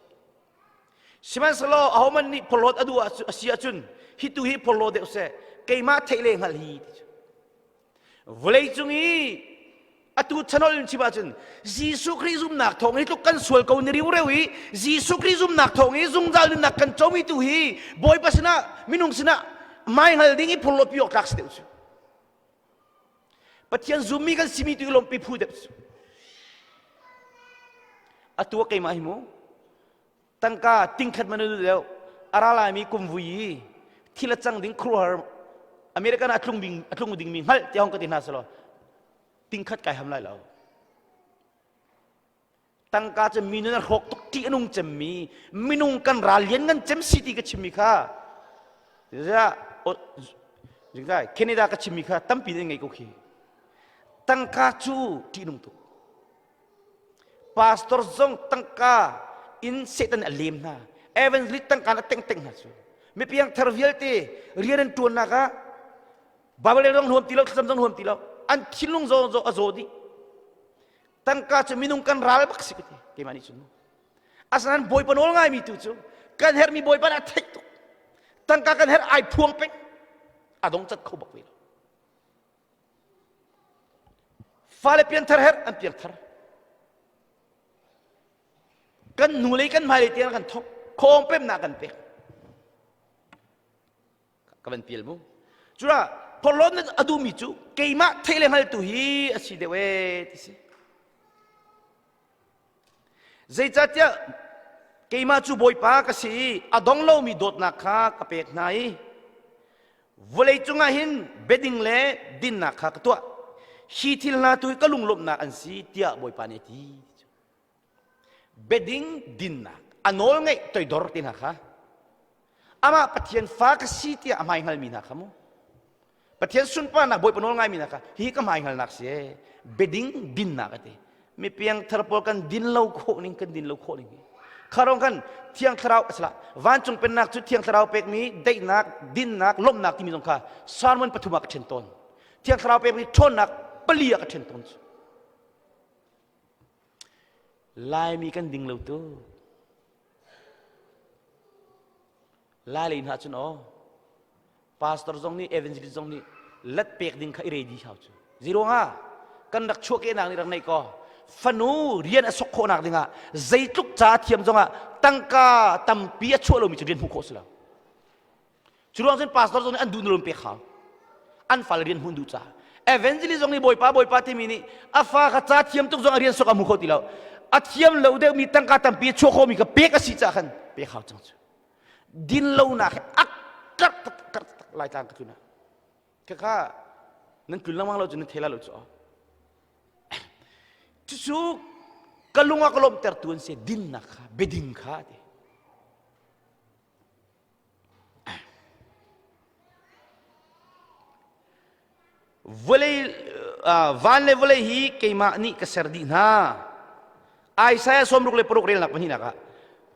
Sihmanhsehlaw ahohmanh nih phorhlawt a duh a si ahcun hi tu hi phorhlaw deuh seh, keimah theih le hngalh hi ti cu. Vawleicung i atu chanol in chim ahcun Jesuh Khrih zumnak thawng hi tluk kan sual ko ni riureu i Jesuh Khrih zumnak thawng i zungzal nunnak kan comi tu hi Bawipa sinah minung sinah mai hngal ding i phurlawpi awk tlak si deuh cu. Pathian zummi kan simi tu i lawmpi phu deuh cu. Atu ah keimah hi mu Tangka tingkhat man u deuh a ra laimi kum vui i thil a cang ding khuaruahhar American ah a tlung ding a tlung dingmi hngalh tiah hong ka ti hna selaw tingkhat kai ham lai lo. Tangka cu mi nun a hrawk tuk ṭih a nung cemmi minung kan ral lian ngan cem si ti ka chimmi kha Canada ka chimmi kha tampi in ngei ko khi tangka cu ṭih nung tuk Pastor zong tangka in Satan a lem hna. Evangelist tangka a tengteng hna cu. Mipiang thar vialte rian an ṭuannak ah Bible zong huam ti lo, thlacam zong huam ti lo. An thinlung zong a zaw dih. Tangka cu minung kan ral bak si ka ti. Keimah nih cun. Asinain Bawipa nawl ngaimi tu cu kan herhmi Bawipa nih a theih tuk. Tangka kan herh ai phuang peng. A dong cat kho bak ve lo. Fale pianthar herh an piangthar. Kan hnulei kan hmailei tiang kan thok. Khawng pemnak kan pek. Ka van pial mu. Cura phorhlawt na a duhmi cu keimah theih le hngaltu hi a si deuh ee ti si. Zeicahtiah keimah cu Bawipa ka si i a dong lomi dawtnak kha ka pek hna i vawlei cungah hin biading le dinnak kha ka tuah. Hi thil hna tu hi ka lunglawmhnak an si tiah Bawipa nih a ti. Biading dinnak a nawl ngeih toidor ti hna kha amah Pathian fa ka si tiah a hmai hngalmi hna kha mu Pathian sunparnak Bawipa nawl ngaimi hna kha hi ka hmai hngalnak si ee biading dinnak a ti mi piangthar pawl kan din lo khawh ning kan din lo khawh ning hi. Kharong kan Thiang Thlarau asala vancung pennak cu Thiang Thlarau pekmi daihnak, dinnak, lawmhnak timi zong kha sermon pathum ah ka ṭhen tawn. Thiang Thlarau pekmi ṭhawnnak pali ah ka ṭhen tawn cu. Laimi kan ding lo tu. Lai lei hna cun aw pastor zong nih evangelist zong nih let pek ding kha i ready hau cu. Ziruangah kan rak chuahkehnak nih rak neih kaw fanu rian a sok khawhnak dingah zeitluk ca thiam zongah tangka tampi a chuah lomi cu rian hmuh khawh si lo. Cu ruang cun pastor zong nih an duh nulun pek hau. An fale rian hmuh duh caah. Evangelist zong nih bawipa bawipa timi nih a fa kha ca thiam tuk zong a rian sok a hmu kho ti lo. A thiam lo deuhmi tangka tampi a chuah khawhmi kha pek a si caah khan pek hau cang cu. Din lonak he a karh tak karh tak laitlang ka tlun ah. Khakha nan tlun lengmang lo cu nan thei la lo cu. Cucu ka lung a ka lawmhtertu an si dinnak kha biading kha ti. Vawlei van le vawlei hi keimah nih ka ser dih hna. Isaiah 66 relnak pahnihnak ah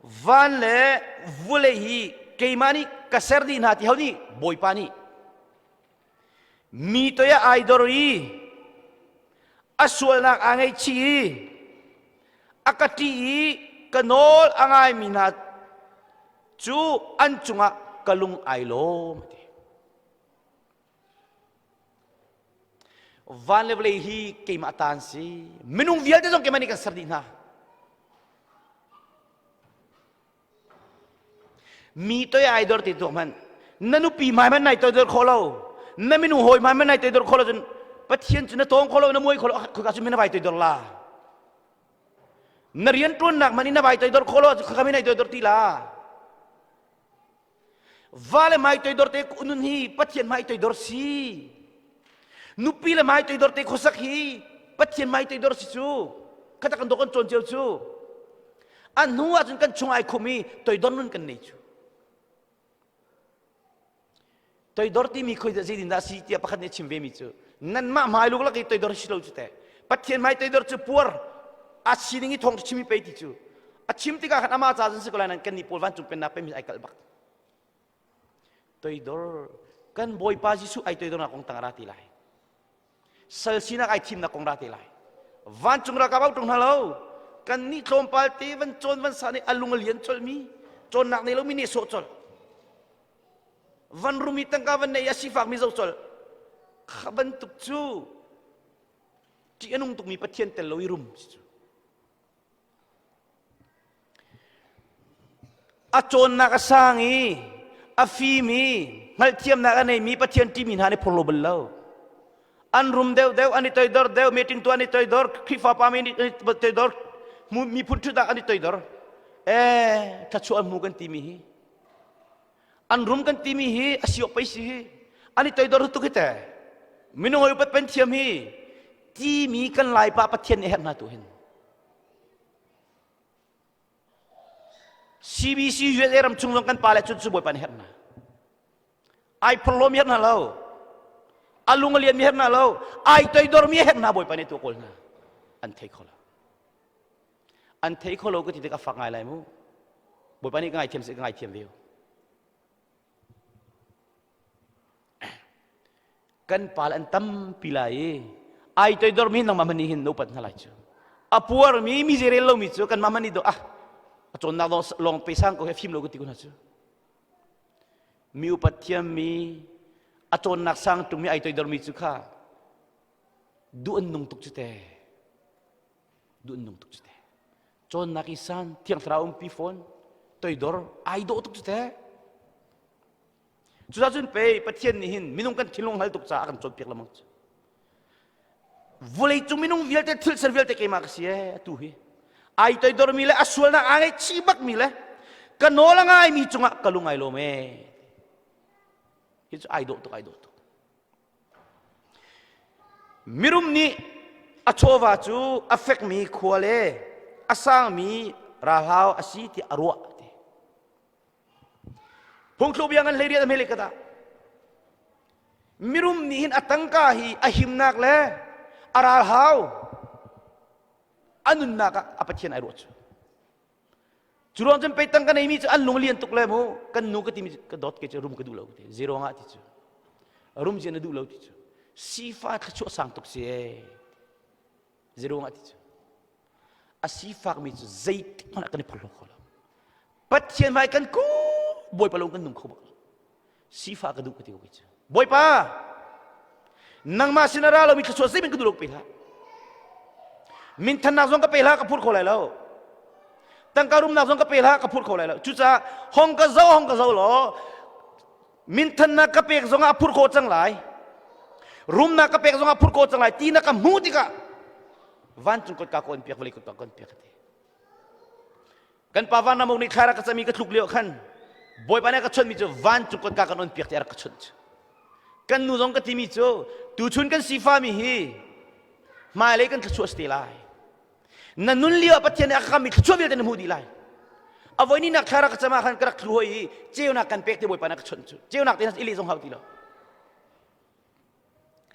van le vawlei hi keimah nih ka ser dih hna ti ho nih Bawipa nih mi toi ah ai dor i a sualnak aa ngaihchih i a ka ṭih i ka nawl a ngaimi hna cu an cungah ka lung ai lawm a ti. Van le vawlei hi keimah ta an si. Minung vialte zong keimah nih kan ser dih hna. Mi toi ai dor ti tuak hmanh. Na nupi hmai hmanh nai toidor khawh lo. Na minung hawi hmai hmanh nai toidor khawh lo cun Pathian cu na tawng kho lo na muai kho lo khaka cu na vai toidor la. Na rian ṭuannak hmanh in na vai toidor khawh lo khaka mi nai toidor ti la. Va le hmai toidor te nun hi Pathian hmai toidor si. Nupi le hmai toidor te khuasak hi Pathian hmai toidor si cu. Khatak kan dawk kan cawn cio cu. A hnu ahcun kan chung ai khum i toidor nun kan nei cu. Toidor timi khoi dah zeitin dah si tiah pakhat nih a chim ve mi cu nanmah hmai luklak i toidor si lo cu teh. Pathian hmai toidor cu puar a sining i thawng chim i pei ti cu. A chim tikah khan amah ca cun si ko lai nan kan nih pawl vancung pennak pemi ai kalh bak. Toidor kan Bawipa Jesuh ai toidornak kong tang ra ti lai. Sal sinak ai thimnak kong ra te lai. Vancung ralkap au ṭung hna lo. Kan nih tlawmpal te van cawn van sa nih a lung a lian colmi cawnnak nei lomi nih sawh colh. Van rumi tangka van nei a sifak mi zo colh. Kha bantuk cu ṭih a nung tukmi Pathian tel lo i rum si cu. A cawnnak a sang i a fim i hngalhthiamnak a neimi Pathian ṭihmi hna nih phur lo bal lo. An rum deuhdeuh, an i toidor deuh, meeting tuah an i toidor, Khrihfa pa mi an i toidor, miphun ṭhutnak an i toidor. Eh, thluachuah an hmu kan timi hi. An rum kan timi hi a si awk pei si hi. An i toidor tuk hi te. Minung hawi upat pen thiam hi timi kan Laipa Pathian nih a herh hna tu hin. CBC USA ram chung zong kan pa le cun cu Bawipa nih herh hna. Ai phorhlawm herh hna lo. A lung a lian mi herh hna lo. Ai toidor mi herh hna Bawipa nih tu kawl hna. An thei kho lo. An thei kho lo ka ti tik a fak ngai lai mu. Bawipa nih ka ngaithiam seh ka ngaithiam ve. Kan pal an tampi lai i ai toidor mi nangmah hmanh nih hin na upat hna lai cu. A puarmi mi zei rel lomi cu kanmah hmanh nih do ah a cawnnak lawng pe sang ko he fim lo ka ti ko hna cu. Mi upat thiammi a cawnnak sang ṭungmi ai toidormi cu kha duh an nung tuk cu te. Duh an nung tuk cu te. Cawnnak i san thiang thlarau umpi fawn toidor ai dawh tuk cu te. Cucun pei Pathian nih hin minung kan thinlung hngal tuk caah a kan cawnpiak lengmang cu. Vawleicung minung vialte thil ser vialte keimah ka si ee atu hi. Ai toidormi le a sualnak aa ngaihchih bakmi le ka nawl a ngaimi cungah ka lung ai lawm ee. Hi cu ai dawh tuk ai dawh tuk. Mirum nih a chawva cu a fekmi khua le a sangmi ralhau a si tiah a ruah ti. Phungthluk bia ngan 18 a hme ka dah. Mirum nih hin a tangka hi a himnak le a ralhau a nunnak ah a Pathian ai ruah cu. Cu ruang cun pei tangka neimi cu an lung lian tuk le mu kan nu ka timi ka dawt ke cu rum ka duh lo ti zero ngah ti cu rum zia na duh lo ti cu sifa thluachuah sang tuk si ee zero ngah ti cu a sifak mi cu zeitik hmanh ah kan i phorhlaw kho lo Pathian hmai kan ku Bawipa lo kan nung kho bak lo sifa ka duh ka ti ko kei cu Bawipa nangmah sin a ra lomi thluachuah zeihmanh ka duh lo pe hlah minthannak zong ka pe hlah ka phur kho lai lo tangka rumnak zong ka pe hlah ka phur kho lai lo cucaah hong ka zo hong ka zo law minthannak ka pek zongah a phur khawh cang lai rumnak ka pek zongah phur khawh cang lai ti na ka hmuh tikah vancung kotka ka on piak vawlei kotka ka on piak ka ti Kan pa van ramuk nih thla rak ka cami ka tluk lio khan Bawipa nih a ka chawnhmi cu vancung kotka kan on piak ti a rak ka chawnh cu. Kan nu zong ka timi cu tuchun kan sifami hi hmailei kan thluachuah si te lai. Na nun lio ah Pathian nih a ka kammi thluachuah vialte na hmuh dih lai. A voi ni nak thla rak ka cam ah khan ka rak thlu hoi i ceunak kan pek ti Bawipa nih a ka chawnh cu. Ceunak te i leh zong hau ti lo.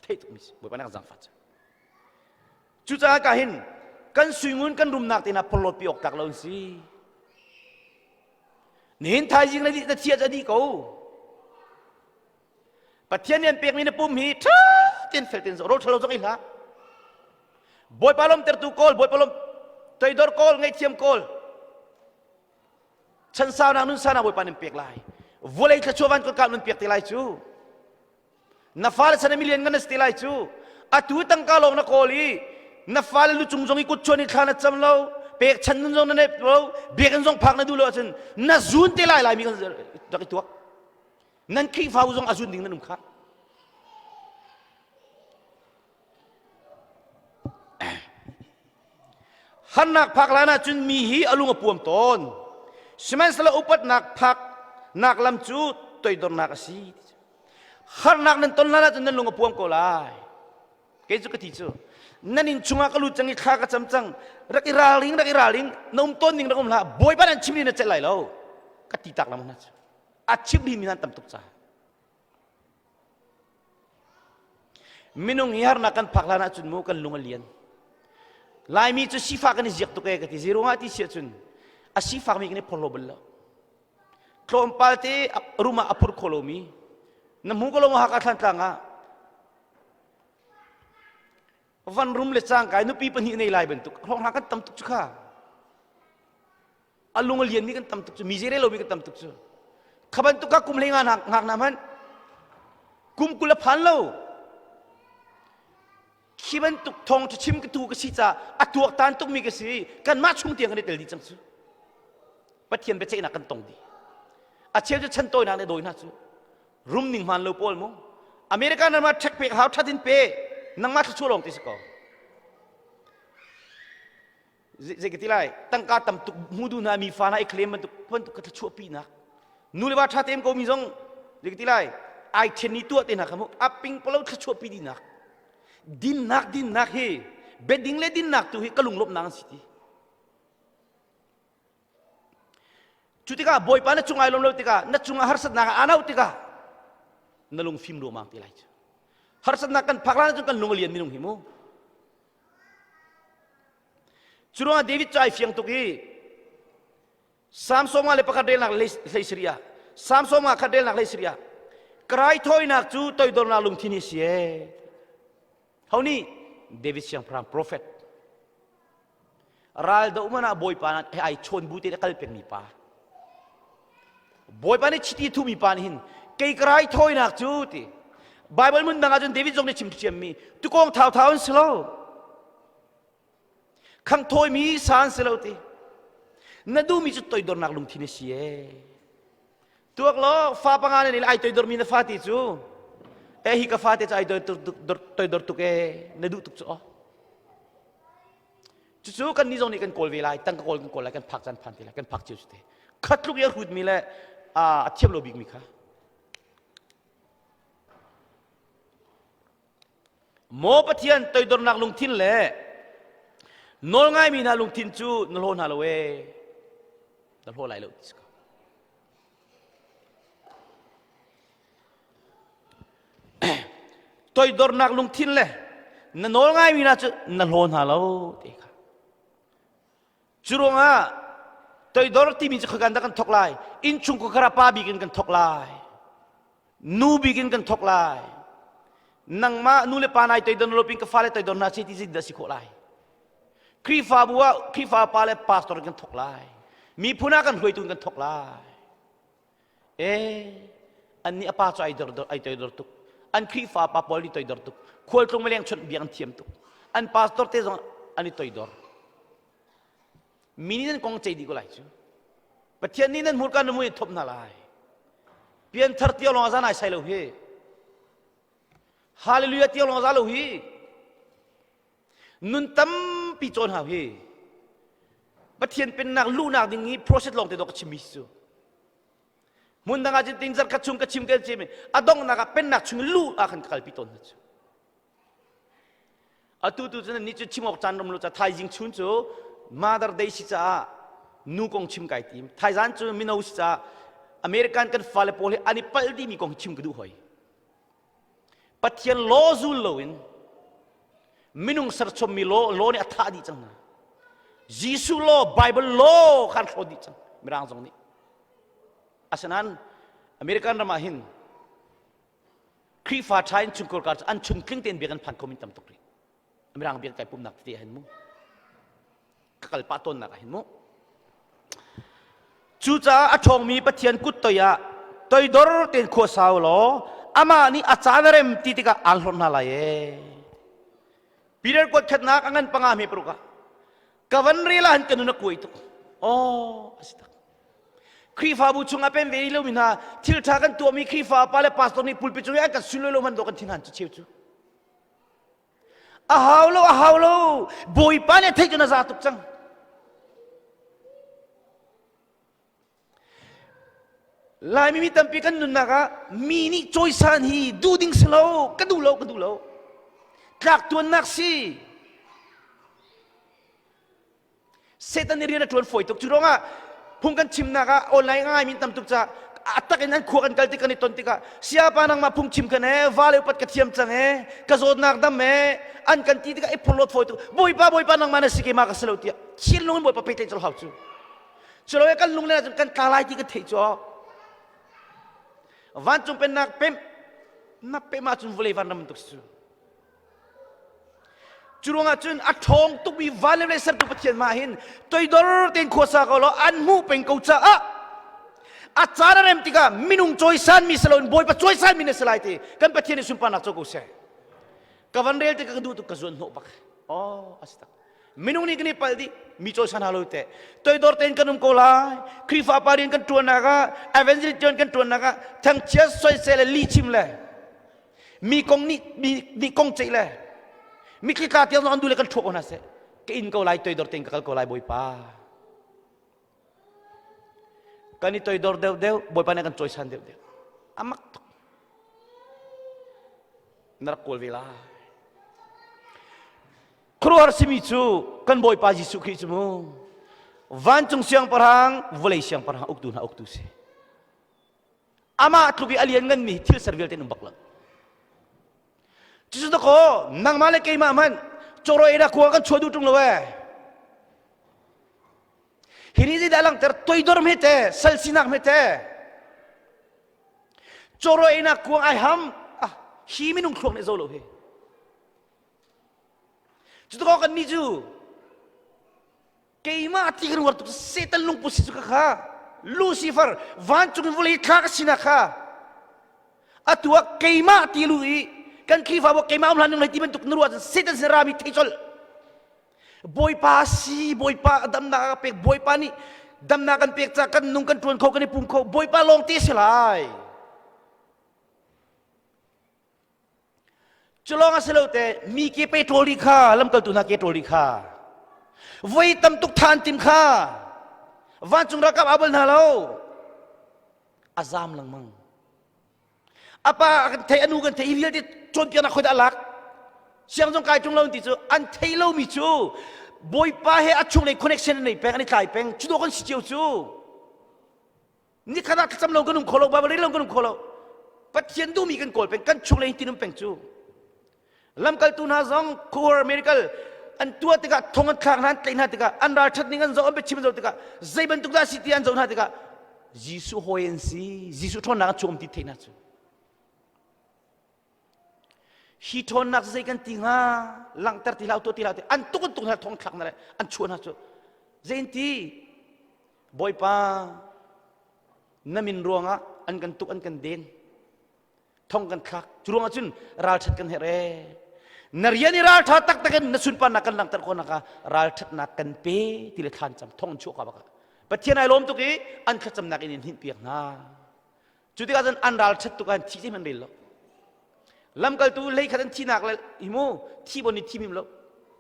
Theih tukmi si. Bawipa nih a ka zaangfah cu. Cucaah ka hin kan suingun kan rumnak te hna porhlawt pi awk tlak lo an si. Nihin thaizing na na thiah cu dih ko. Pathian nih an pekmi na pum hi ṭha tein fel tein zoh rawl ṭhalo zong ei hlah. Bawipa lawmtertu kawl, Bawipa lawm toidor kawl, ngaihthiam kawl. Chan saunak nun saunak Bawipa nih an pek lai. Vawlei thluachuah van kotka nun pek te lai cu. Na fale chan ah milian ngan na si te lai cu. Atu tangka lawng na kawl i na fale lu cung zong i kut chuan i thla na cam lo, pek chan nun zong na neih lo, biakinn zong phak na duh lo ahcun na zun te lai laimi kan rak i tuak. Nan Khrihfabu zong a zun ding nan um kha. Harnak phak hlan ahcun mi hi a lung a puam tawn. Sihmanhsehlaw upatnak phak nak lam cu toidornak a si. Harnak nan ton hlan ahcun nan lung a puam ko lai. Kei cu ka ti cu nan inn chungah ka lut cang i thla ka cam cang rak i ralring rak i ralring na um tawn ning rak um hlah bawipa nan chim ni na celh lai lo ka ti tak lam hna cu a chim mi nan tam tuk caah Minung hi harnak kan phak hlan ahcun mu kan lung a lian. Laimi cu sifak kan i ziak tuk ee ka ti. Zeiruang ah ti si ahcun a sifakmi kan i phorhlaw bal lo. Tlawmpal te rum ah a phur kho lomi na hmu ko lo maw Hakha Thlantlang ah van rum le cangkai nupi pahnih nei lai bantuk hrawng kan tam tuk cu kha a lung a lianmi kan tam tuk cu mi zei lomi kan tam tuk cu kha bantuk kha kum hlei nga ngak na hmanh kum 20 a phan lo khi bantuk thong chim ka tu ka si ca a tuaktan tukmi ka si kanmah chung tiang kan i tel dih cang cu pathian biaceihnak kan tong dih a cheu cu chan tawinak nih dawi hna cu rum ning hmaan lo pawl mu America nan ma ṭhek pek hau ṭhat in pe nangmah thluachuah lawng ti si ko Zei ka ti lai tangka tam tuk hmu du hna mi fa hna i claim bantuk bantuk ka thluachuah pinak nu le va ṭha tein ko mi zong zei ka ti lai ai ṭhen ni tuah te hna kha mu a ping palo thluachuah pi dinak dinnak dinnak hi beding le dinnak tu hi ka lunglawmhnak an si ti Cu tikah Bawipa na cung ai lawm lo tikah na cungah harsatnak a anauh tikah na lung fim ruangmang ti lai cu. Harsatnak kan phak lan cun kan lung a lian minung hi mu. Cu ruangah David cu ai fiang tuk i Psalm sawm nga le pakhat relnak hlei sarih ah Psalm sawm nga khat relnak hlei sarih ah ka raithawinak cu toidornak lungthin hi si ee. Ho nih David siangpahrang prophet Ral do man ah Bawipa he ai chawn bu te kal pengmi pa. Bawipa nih chiti thumi pa nih hin kei ka raithawinak cu ti. Bible mun dang ahcun David zong nih chim thiammi tukawng thau thau an si lo. Khang thawimi sa an si lo ti. Na duhmi cu toidornak lungthin a si ee. Tuak law fa panga ne ai toidormi na fa ti cu eh hi ka fa te cu ai toidor tuk ee na duh tuk cu aw. Cucu kan nih zong nih kan kawl ve lai, tangka kawl kan kawl lai, kan phak caan phan te lai, kan phak cio cu te. Khat tluk i a hrutmi le a thiam lo bikmi kha. Maw Pathian toidornak lungthin le nawlngaimi hna lungthin cu na hlaw hna lo ee. Na hlaw lai lo ti si ko. Toidornak lungthin le na nawl ngaimi hna cu na hlaw hna lo ti kha. Cu ruangah. Toidor timi cu khoikan dah kan thok lai? Innchung khuakhar ah pa bik in kan thok lai. Nu bik in kan thok lai. Nangmah nu le pa nai toidor lo pin ka fale toidor hna si ti zin dah si khawh lai. Khrihfabu ah Khrihfa pa le pastor kan thok lai. Miphun ah kan hruaitu in kan thok lai. Eh, annih a pa cu ai dor ai toidor tuk. An Khrihfa pa pawl nih toidor tuk. Khualtlung mileng chawnh biak an thiam tuk. An pastor te zong an i toidor. Mi nih nan kong cei dih ko lai cu. Pathian nih nan hmurka nan mui thop hna lai. Pianthar tiang lawng zan ai sai lo hi. Hallelujah tiang lawng za lo hi. Nun tampi cawn hau hi. Pathian pennak luhnak ding hi process lawng te dawh ka chimmi cu. Hmun dang ah cun ting zarh khat chung ka chim ka chim a donghnak ah pennak chung luh ah khan ka kalpi tawn hna cu. Atu tu cun ni cu chim awk caan rum lo ca thaizing chun cu Mother Day si caah nu kong chim kai tim. Thaizan cu mino si caah American kan fale pawl hi an i palh dihmi kong chim ka duh hoi. Pathian law zul loin minung serchommi law law nih a thah dih cang hna. Jesuh law Bible law khan hrawh dih cang mirang zong nih. Asinain American ram ah hin Khrihfa ṭha in chungkhar kar cu an chung tling tein biak an phan kho min tam tuk rih. Mirang biak kai pumnak tete ah hin mu. Ka kal pah tawnnak ah hin mu. Cucaah a ṭhawngmi Pathian kut toi ah toidor tein khua sau law amah nih a caan a rem ti tikah aan hlorh hna lai ee. Peter kuat khatnak a ngan panga hme paruk ah ka van rel ah hin ka nun a kuai tuk. Aw, a si tak. Khrihfabu chung ah pem ve lomi hna thil ṭha kan tuahmi Khrihfa pa le pastor nih pulpit cung i an kan suloi lo hmanh dawh kan thin han cu cheu cu. A hau lo, a hau lo. Bawipa nih a theih cu na za tuk cang. Laimi mi tampi kan nunnak ah mi nih cawisan hi duh ding si lo, ka duh lo, ka duh lo. Tlak tuannak si. Satan nih rian a ṭuan fawi tuk. Cu ruangah phung kan chimnak ah online a ngaimi tam tuk caah a tak in an khua kan kal tik kan i ton tikah siapa nangmah phung chim kan e va le upat ka thiam cang e ka zawtnak dam e an kan ti tikah i phorhlawt fawi tuk bawipa bawipa nangmah na si keimah ka si lo tiah thinlung in bawipa pehtlaih colh hau cu cu lo kan lung le ahcun kan tla lai ti kan theih cu vancung pennak pem na pem ahcun vawlei vanram bantuk si cu Cu ruangah cun a ṭhawng tukmi van le vawlei sertu Pathian mah hin toidor tein khuasa ko law an hmuh peng ko caah a caan a rem tikah minung cawisanmi si loin Bawipa cawisanmi na si lai ti kan Pathian nih sunparnak co ko seh. Ka van rel tikah ka duh tuk ka zuan hnawh bak. Oh, a si tak. Minung nih kan i palh dih mi cawisan hna lo teh. Toidor tein kan um ko lai. Khrihfa pa rian kan ṭuannak ah, evangelist rian kan ṭuannak ah thangchiat soisel le lihchim le mi kong nih mi nih kong ceih le mitthli tla tiang zong an duh le kan ṭhuah ko hna seh ka in ko lai toidor tein ka kal ko lai bawipa kan i toidor deuh deuh bawipa nih kan cawisan deuh deuh a mak tuk na rak kawl ve lai khuaruahhar simi cu kan bawipa Jesuh Khrih cu mu vancung siangpahrang vawlei siangpahrang uktu hna uktu si Amah tluk i a lian nganmi hi thil ser vialte an um bak lo. Cucu dakaw nangmah le keimah hmanh cawraw ei khua kan chuah duh ṭung lo ee. Hi nih zeidah langhter toidor hmete, sal sinak hmete. Cawraw einak kuang ai ham ah hi minung thluak nih zo lo hi. Cutu kan nih cu keimah ti kan uar tuk Satan lungput si cu ka kha Lucifer vancung in vawlei thla ka sinak kha atu ah keimah ti lu i kan Khrihfabu keimah um hlan ning lai ti bantuk na ruah cun Satan sin rami thei colh Bawipa si Bawipa damnak a ka pek Bawipa nih damnak kan pek ca kan nung kan ṭuan kho kan i pum kho Bawipa lawng te si lai Cu lawng a si lo te mi ke pe ṭawl rih kha lamkaltu hna ke ṭawl rih kha voi tam tuk than tim kha vancung ralkap aa bal hna lo a zaam lengmang a pa kan thei a nu kan thei hi vialte cawnpiaknak khoi dah a lak siang zong kai ṭung lo ti cu an thei lomi cu bawipa he a chunglei connection an nei peng an i tlai peng cu dawh kan si cio cu Nikhat ah thlacam lo kan um kho lo, Bible rel lo kan um kho lo. Pathian duhmi kan kawl peng, kan chung le tin um peng cu. Lamkaltu hna zong khuar miracle. An tuah tikah thong an thlak hna, an tlaih hna tikah an ralṭhat ning an zoh, an biachim an zoh tikah zei bantuk dah si ti an zoh hna tikah Jesuh hawi an si, Jesuh ṭhawnnak an chuam ti theih hna cu. Hi ṭhawnnak zei kan ti hnga langhter ti hlah tuah ti hlah ti an tuk an tuk hna thong thlak hna le an chuah hna cu zei in ti Bawipa na min ruangah an kan tuk an kan den thong kan thlak cu ruangah cun ralṭhat kan herh ee na rian i ralṭha taktak in na sunparnak kan langhter khawhnak ah ralṭhatnak kan pe ti le thlan cam thong an chuah ka bak Pathian ai lawm tuk i an thlacamnak in in hinh piak hna Cu tikah cun an ralṭhat tuk ah thi zeihmanh rel lo. Lamkaltu hlei khat an thinak le hi mu thi bon i thi mim lo.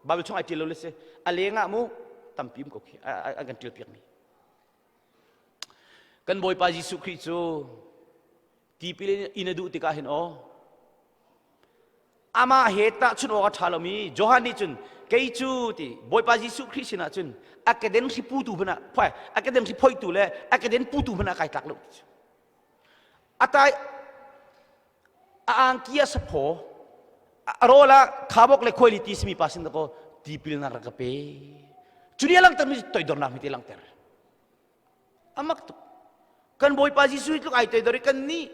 Bible chung ai ṭial lo le si. A leng ah mu tampi um ko khi an kan ṭial piak mi. Kan Bawipa Jesuh Khrih cu tipil in a duh tikah hin aw amah he tahchunh awk a ṭha lomi Johan nih cun kei cu ti Bawipa Jesuh Khrih sinah cun a keden hri putu hmanh ah phai a keden hri phoihtu le a keden putu hmanh ah kai tlak lo ti a tai a angki a saphaw a rawl ah khabok le khuaili ti simi pa sin dakaw tipilnak rak ka pe cu nih a langhtermi toidornak mi te langhter Amak tuk. Kan Bawipa Jesuh hi tluk ai toidor i kan nih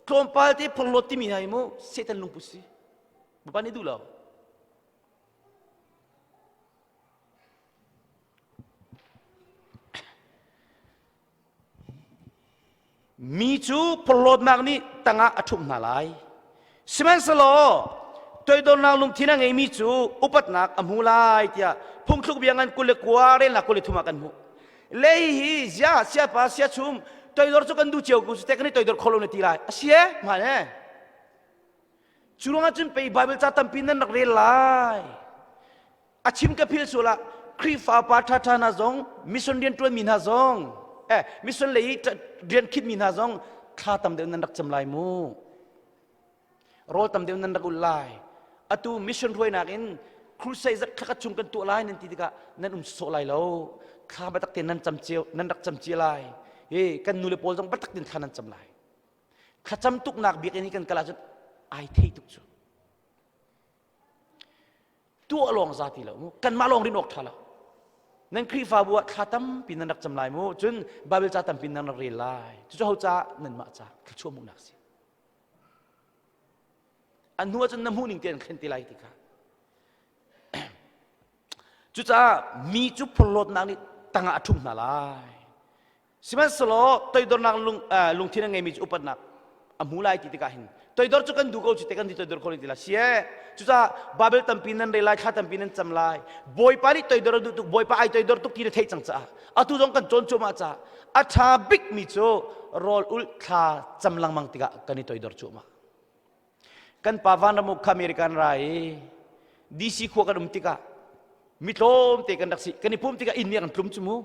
tlawmpal te phorhlawt timi hna hi mu Satan lungput si. Bawipa nih duh lo. Mi cu phorhlawtnak nih tangah a ṭhumh hna lai. Sihmanhsehlaw toidornak lungthin a ngeimi cu upatnak a hmu lai tiah phungthluk bia ngan 29 relnak 23 ah kan hmuh. Lei hi zia siapa siachum toidor cu kan duh cio ko cu te kan i toidor kho lo na ti lai. A si e, hmaan e. Cu ruangah cun pei Bible ca tampi nan rak rel lai. A chim ka phil sual ah Khrihfa pa ṭhaṭha hna zong mission rian ṭuanmi hna zong eh mission lei i rian khitmi hna zong thla tam deuh nan rak cam lai mu. Rawl tam deuh nan rak ul lai. Atu mission hruainak in crusade zat thlakhat chung kan tuah lai nan ti tikah nan um sawh lai lo. Thla biatak tein nan cam cio nan rak cam cia lai. Hi kan nule pawl zong biatak tein thla nan cam lai. Thlacam tuknak biakinn hi kan kal ahcun ai thei tuk cu. Tuah lawng za ti lo mu. Kanmah lawng rin awk ṭha lo. Nan Khrihfabu ah thla tampi nan rak cam lai mu. Cun Bible ca tampi nan rak rel lai. Cucu ho ca nanmah ca thluachuah hmuhnak si. An hnu ahcun na hmuh ning te an thlen te lai ti kha. Cucaah mi cu phorhlawtnak nih tangah a ṭhum hna lai. Sihmanhsehlaw toidornak lung, uh, lungthin a ngeimi cu upatnak a hmu lai ti tikah hin toidor cu kan duh ko cu te kan ti toidor kho ti la sie cucaah Bible tampi nan rel lai thla tampi nan cam lai Bawipa nih toidor a duh tuk Bawipa ai toidor tuk ti na theih cang caah atu zong kan cawn cuahmah caah a ṭha bikmi cu rawl ulh thla cam lengmang tikah kan i toidor cuahmah Kan pa vanram uk kha American ra i DC khua kan um tikah mi tlawmte kan rak si kan i pum tikah inn nih kan tlum cu mu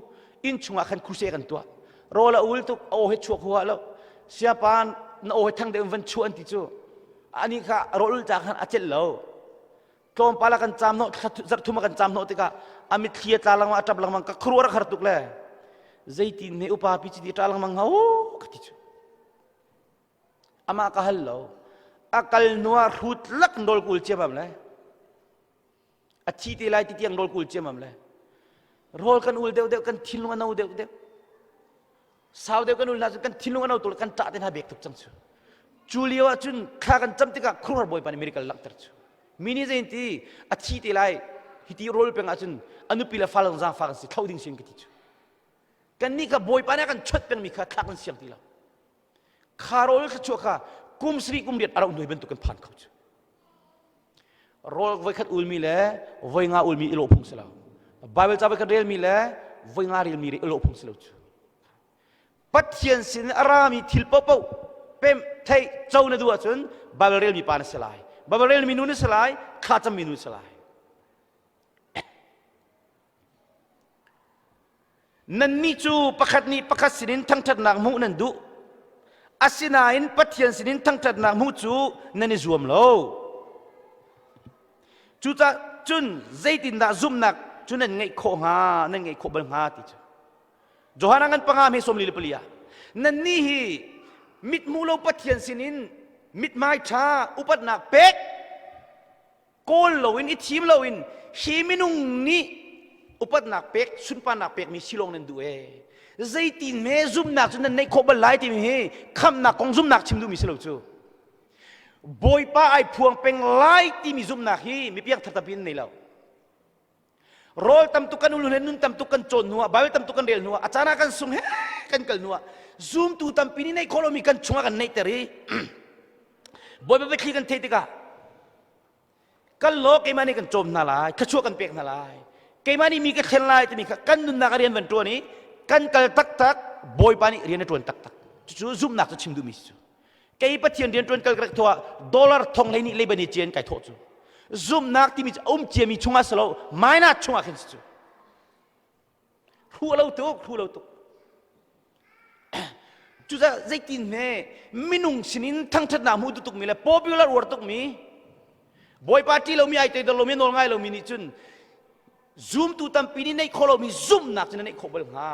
inn chungah khan khuse kan tuah rawl a ul tuk a aw he chuak huah lo siapa na aw he thang deuh van chuah an ti cu ani kha rawl ul ca khan a celh lo tlawmpal a kan caam hnawh zarh thum a kan caam hnawh tikah a mitthli a tla lengmang a ṭap lengmang ka khuaruah rak har tuk le zeitin ne upa pi ci ti ṭa lengmang hnga ka ti cu Amah ka hal lo. A kal hnu ah hrut lak nawl kul ciamam le. A thi te lai ti tiang nawl kul ciamam le. Rawl kan ul deuh deuh kan thinlung a no deuh deuh. Sau deuh kan ul hna cun kan thinlung a no tuk kan ṭah te hna bek tuk cang cu. Cu lio ah cun thla kan cam tikah khuaruahhar Bawipa nih miracle langhter cu. Mi nih zei ti a thi te lai hi ti rawl peng ahcun a nupi le fale zong zaangfak an si thlo ding sin ka ti cu. Kannih kha Bawipa nih a kan chawnh pengmi kha thla kan siang ti lo. Kha rawl thluachuah kha kum sarih kum riat a rauh hnu bantuk kan phan kho cu. Rawl voikhat ulmi le voi nga ulmi i lawh phung si lo. Bible ca voikhat relmi le voi nga relmi i lawh phung si lo cu. Pathian sin a rami thil paohpaoh pem theih co na duh ahcun Bible relmi pa na si lai. Bible relmi nu na si lai, thla cammi nu na si lai. Nannih cu pakhat nih pakhat sinin thangṭhatnak hmuh nan duh. Asinain Pathian sinin thangṭhatnak hmuh cu nan i zuam lo. Cucaah cun zeitindah zumhnak cu nan ngeih khawh hnga, nan ngeih khawh bal hnga ti cu. Johan ngan panga me 44 ah nannih hi mithmuh lo Pathian sinin mithmai ṭha upatnak pek. Kawl loin i thim loin hi minung nih upatnak pek sunparnak pekmi si lawng nan duh ee. Zeitin hme zumhnak cu nan neih khawh bal lai timi hi khamhnak kong zumhnak chim duhmi si lo cu. Bawipa ai phuang peng lai timi zumhnak hi mi piangthar tampi an nei lo. Rawl tam tuk kan ulu nun tam tuk kan cawn hnuah Bible tam tuk kan rel hnuah a caan ah kan sung he kan kal hnuah zumtu tampi nih neih khawh lomi kan chungah kan neihter i Bawipa biathli kan theih tikah kal law keimah nih kan cawm hna lai thluachuah kan pek hna lai keimah nih mi ka thlen lai timi kha kan nunnak a rian van ṭuan i kan kal taktak Bawipa nih rian a ṭuan taktak cucu zumhnak cu chim duhmi si cu kei Pathian rian ṭuan kal ka rak thawh ah dollar thong hlei nih leibani cian kai thawh cu zumhnak timi cu a um ciami chungah si lo minus chungah khin si cu Hru lo tuk, hru lo tuk. Cucaah zeitin hme minung sinin thangṭhatnak hmu duh tukmi le popular uar tukmi Bawipa ṭih lomi ai toidor lomi nawl ngai lomi nih cun zumtu tampi nih neih khawh lomi zumhnak cu na neih khawh bal hnga.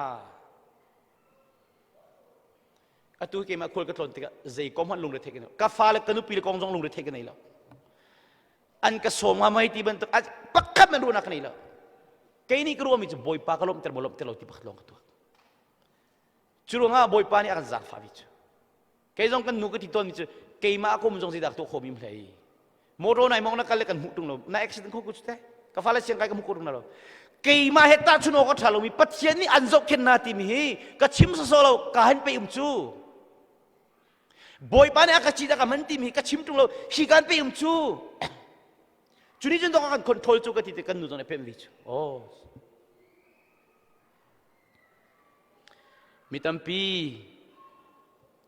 Atu keimah khual ka tlawn tikah zei kong hmanh lungre theih ka nei ka fale ka nupi le kong zong lungre theih ka nei lo. An ka sawm nga mei ti bantuk pakhat man ruahnak ka nei lo. Kei nih ka ruahmi cu Bawipa ka lawmhter maw lawmhter lo ti pakhat lawng ka tuak. Cu ruangah Bawipa nih a kan zaangfahmi cu kei zong kan nu ka ti tawnmi cu keimah ka um zong zeidah tuah khawhmi hlei. Motor nai mong na kal le kan hmuh tung lo na accident kho ku cu te ka fale siang kai ka hmuh ko tung na lo. Keimah he tahchun awk a ṭha lomi Pathian nih an zohkhenh na timi hi ka chim sawsawh lo ka han pe um cu. Bawipa nih a ka cit a ka man timi hi ka chim tung lo hi kan pe um cu. Cu nih cun dawk a kan control cu ka ti te kan nu zong nih pemh ve cu. Oh. Mi tampi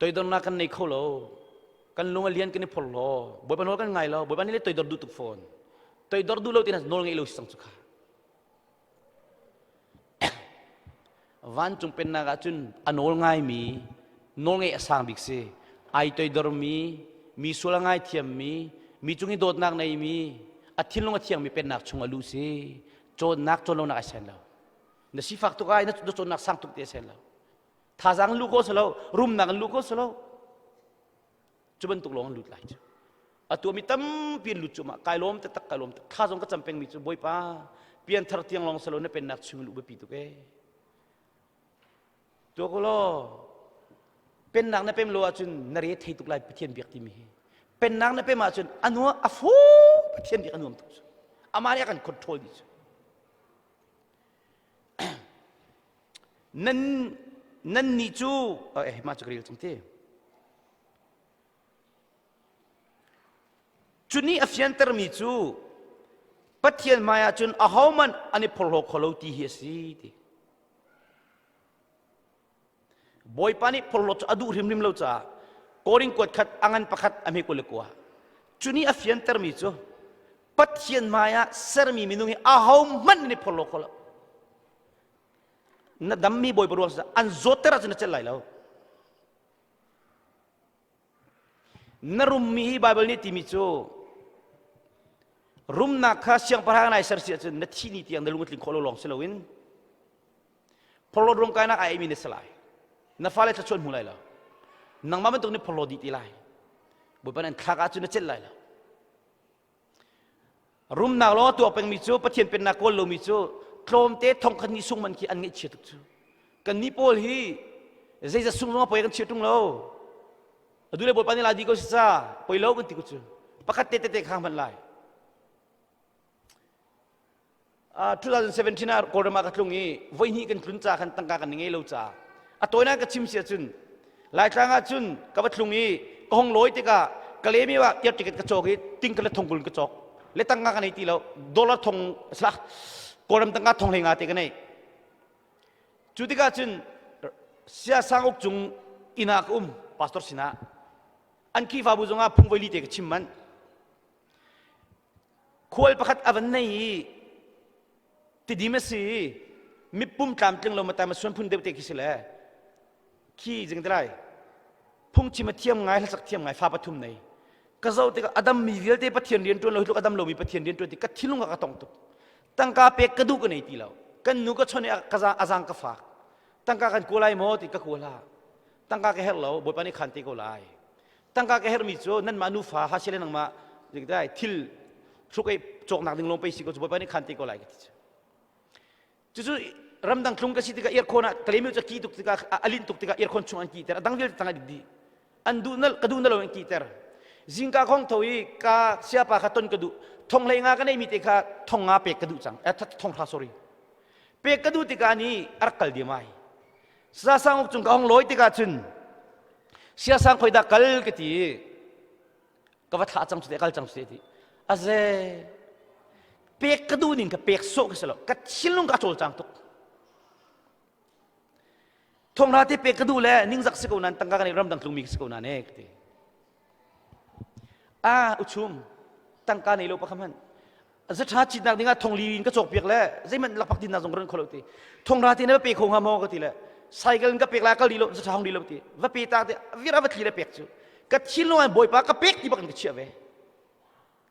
toidornak kan nei kho lo. Kan lung a lian kan i phor lo. Bawipa nawl kan ngai lo. Bawipa nih le toidor duh tuk fawn. Toidor duh lo ti nawl ngei lo si cang cu kha. Vancung pennak ah cun a nawl ngaimi, nawlngeih a sang bik si. Ai toidormi, mi sual a ngaithiammi, mi cung i dawtnak neimi, a thinlung a thiangmi pennak chung a luh si. Cawnnak cawn lonak ai sen lo. Na sifak tuk ai, na cawnnak sang tuk ti a sen lo. Thazaang in luh khawh si lo, rumnak in luh khawh si lo. Cu bantuk lawng an lut lai cu. Atu mi tampi an lut cu ma kai lawm taktak kai lawm tak. Thla zong ka cam pengmi cu Bawipa pianthar tiang lawng salo na pennak chung luh biapi tuk ee. Tuak law pennak na pem lo ahcun na re thei tuk lai Pathian biak timi hi. Pennak na pem ahcun a nuam a fu Pathian biak a nuam tuk cu. Amah nih a kan control dih cu. Nan nan nih cu eh mah cu ka rel cang ti. Cu nih a fiantermi cu Pathian hmaiah cun ahohmanh an i phorhlaw kho lo ti hi a si ti. Bawipa nih phorhlawt cu a duh hrimhrim lo caah Korin kuat khat a ngan pakhat a hme 29. Cu nih a fiantermi cu Pathian hmaiah sermi minung hi ahohmanh an i phorhlaw kho lo. Na dammi Bawipa ruang an zawtter ahcun na celh lai lo. Na rummi hi Baibal nih timi cu rumnak kha siangpahrang nai ser si ahcun na thih ni tiang na lung a tling khawh lo lawng si loin phorhlawt ruamkainak ai eimi na si lai. Na fale thluachuah hmu lai lo. Nangmah bantuk nih phorhlaw dih ti lai. Bawipa nih an thlak ahcun na celh lai lo. Rumnak lawng a tuak pengmi cu Pathian pennak kawl lomi cu tlawmte thongkhat nih sung man khi an ngaihchia tuk cu. Kannih pawl hi zeizat sung zong a poi kan chia ṭung lo. Adu le Bawipa nih la di ko si ca poi lo kan ti ko cu. Pakhat te tete khang hmanh lai. 2017 ah Kawlram ah ka tlung i voihnih kan tlun ca khan tangka kan ngei lo ca a tawinak ka chim si ahcun Laitlang ah cun ka va tlung i ka hong lawi tikah Kalemi ah air ticket ka cawk i ting ka le thong kul ka cawk le tangka ka nei ti lo dollar thong slah Kawlram tangka thong hlei nga te ka nei cu tikah cun siasang uk cung inn ah ka um pastor sinah an Khrihfabu zongah phung voili te ka chim manh Khual pakhat a van nei i tidim a si i mipum tlamtling lo matai ma suan phun deuh te khi si le khi jing te lai phungchim a thiam ngai hlasak thiam ngai fa pathum nei ka zoh tikah a dammi vialte Pathian rian ṭuan lo hi tluk a dam lomi Pathian rian ṭuan ti ka thinlung ah ka tong tuk tangka pek ka duh ka nei ti lo kan nu ka chon i a zang ka fak tangka kan kawl lai maw ti ka kawl ha tangka ka herh lo bawipa nih khan te ko lai tangka ka herhmi cu nanmah nufa ha sile nangmah thil. Hruk ei cawknak ding lawng pei si ko cu Bawipa nih khan te ko lai ka ti cu. Cucu ramdang tlung ka si tikah aircon ah Kalemi cu a ki tuk tikah a linh tuk tikah aircon chung an kihter a dang vialte tang a dih. An duh na ka duh na lo an kihter. Zingka khong tho i ka siapa kha ton ka duh. Thong hlei nga ka neimi te kha thong nga pek ka duh cang. Eh, thong hra sorry. Pek ka duh tikah ni a rak kal diam ai. Sasang uk cung ka hong lawi tikah cun siasang khoi dah kal ka ti ka va thlah cang cu te kal cang cu te ti aze pek ka duh ning ka pek sawh ka si lo ka thinlung ka cawlcang tuk thonghra te pek ka duh le ningzak si ko nan tangka kan ramdang tlungmi si ko nan e ka ti a uchum tangka nei lo pakham han zatha citnak dingah thongli in ka cawk piak le zeihmanh lakpak dinnak zong ka ran kholo ti thongra te na va pe kho hnga maw ka ti le cycle in ka pek la kal di lo zatha hong di lo ti va pe ta te vir a va thli le pek cu ka thinlung ah bawipa ka pek ti bak in ka chiah ve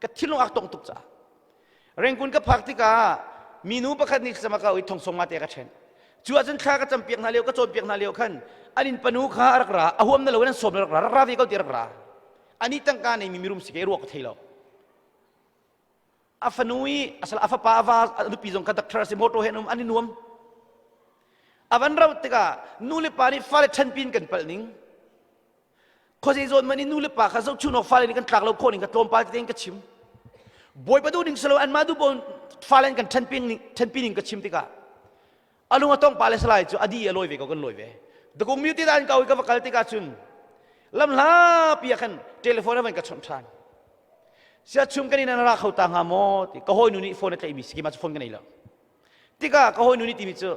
ka thinlung ak tong tuk caah Rengkun ka phak tikah minu pakhat nih sama ka ui thong song ma te ka ṭhen cu ahcun thla ka campiak hna lio ka cawnpiak hna lio khan an in panu kha a rak ra a huam na lo in an sawm na rak ra rak ra ve ko ti rak ra ani tangka nei mi mirum si ke ruak ka thei lo a fanu i asal a fapa a va a nupi zong kha doctor a si motor he an um an i nuam a van rauh tikah nu le pa nih fale ṭhanpi in kan palh ning khuazei zawn man in nu le pa kha zohchun awk fale nih kan tlak lo khawh ning kha tlawmpal tete in ka chim bawipa duh ning silo anmah duh bon fale an kan ṭhanpi ning ṭhanpi ning ka chim tikah a lung a tong pa le salai cu a di a lawi ve ko kan lawi ve dakung mi te dan ka ka va kal tikah cun lam hlapi ah khan telephone a van ka chawnh ṭhan sia chung kan in an ra kho ta hnga maw ti ka hawi nu nih phone a tlaihmi si keimah cu phone ka nei lo tikah ka hawi nu nih timi cu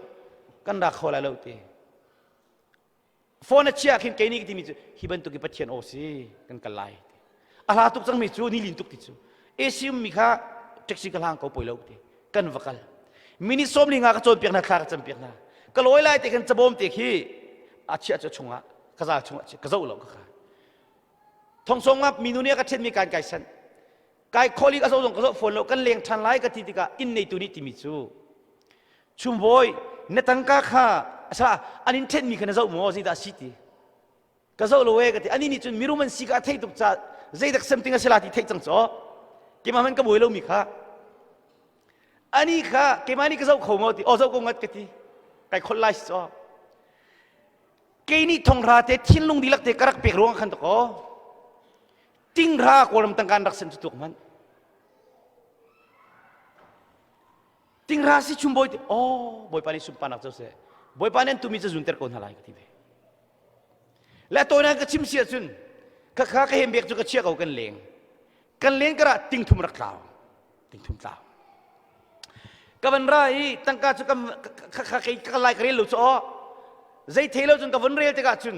kan ra kho lai lo ti Phone a chia khin kei nih ka timi cu hi bantuk i Pathian aw si kan kal lai ti. A hla tuk cangmi cu ni lin tuk ti cu. AC ummi kha taxi ka hlang ko poi lo ti. Kan va kal. Minute 15 ka cawnpiak hna thla ka campiak hna. Ka lawi lai te khan cabawm te khi a chia cu chungah ka zal chungah ka zoh lo ka kha. Thong song ngap minu nih a ka ṭhenmi kan kai san. Kai khawlik a zoh zong ka zoh fawn lo kan leng ṭhan lai ka ti tikah inn neitu nih timi cu chumbawi na tangka kha asa an in ṭhenmi kha na zoh maw zeidah a si ti ka zoh lo e ka ti ani nih cun mirum an si ka a theih tuk ca zeidak something a si la ti theih cang caw keimah man ka buai lomi kha ani kha keimah nih ka zoh kho maw ti aw zoh ko ngat ka ti kai khol lai si caw kei nih thonghra te thinlung dihlak te ka rak pek ruang khan to tinghra kawlram tangka an rak sem cu tuk hmanh tinghra si chum bawi te oh bawipa nih sunparnak co seh bawipa nih an tumi cu zunter ko hna lai ka ti ve le tawinan ka chim si ahcun ka kha ka hem bek cu ka chia ko kan leng kan len kara tingthum rak tlau tingthum tlau ka van ra i tangka cu ka ka ka ka lai ka rel lo cu aw zei thei lo cun ka von rel tikah cun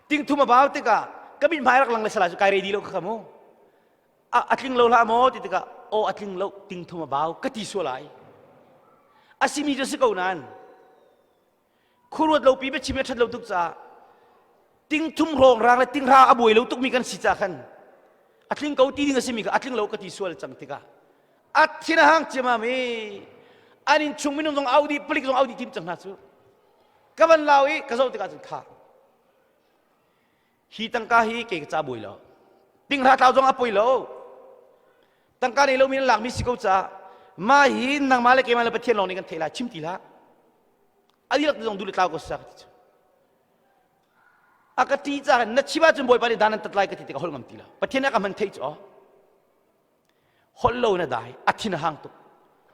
tingthum a bau tikah ka mit hmai rak lang le salai cu kai redi lo kha mu a tling lo hlah maw ti tikah aw a tling lo tingthum a bau ka ti sual ai a simi cu si ko nain khuaruat lo pi biachim a ṭhat lo tuk caah tingthum hrawng rang le tinghra a buai lo tukmi kan si caah khan a tling ko ti ding a simi kha a tling lo ka ti sual cang tikah a thin a hang ciamam i an in chung minung zong au dih palik zong au dih tim cang hna cu ka van lau i ka zoh tikah cun kha hi tangka hi kei ka ca buai lo tinghra tlau zong a poi lo tangka nei lomi nan lakmi si ko caah mah hi nangmah le keimah le Pathian lawng nih kan theih lai chim ti hlah a dihlak zong duh le tlau ko sa ka ti cu a ka ṭi caah na chim ahcun Bawipa nih dan an tat lai ka ti tikah holh ngam ti lo Pathian a ka hman theih cu aw holh lo na dai a thin a hang tuk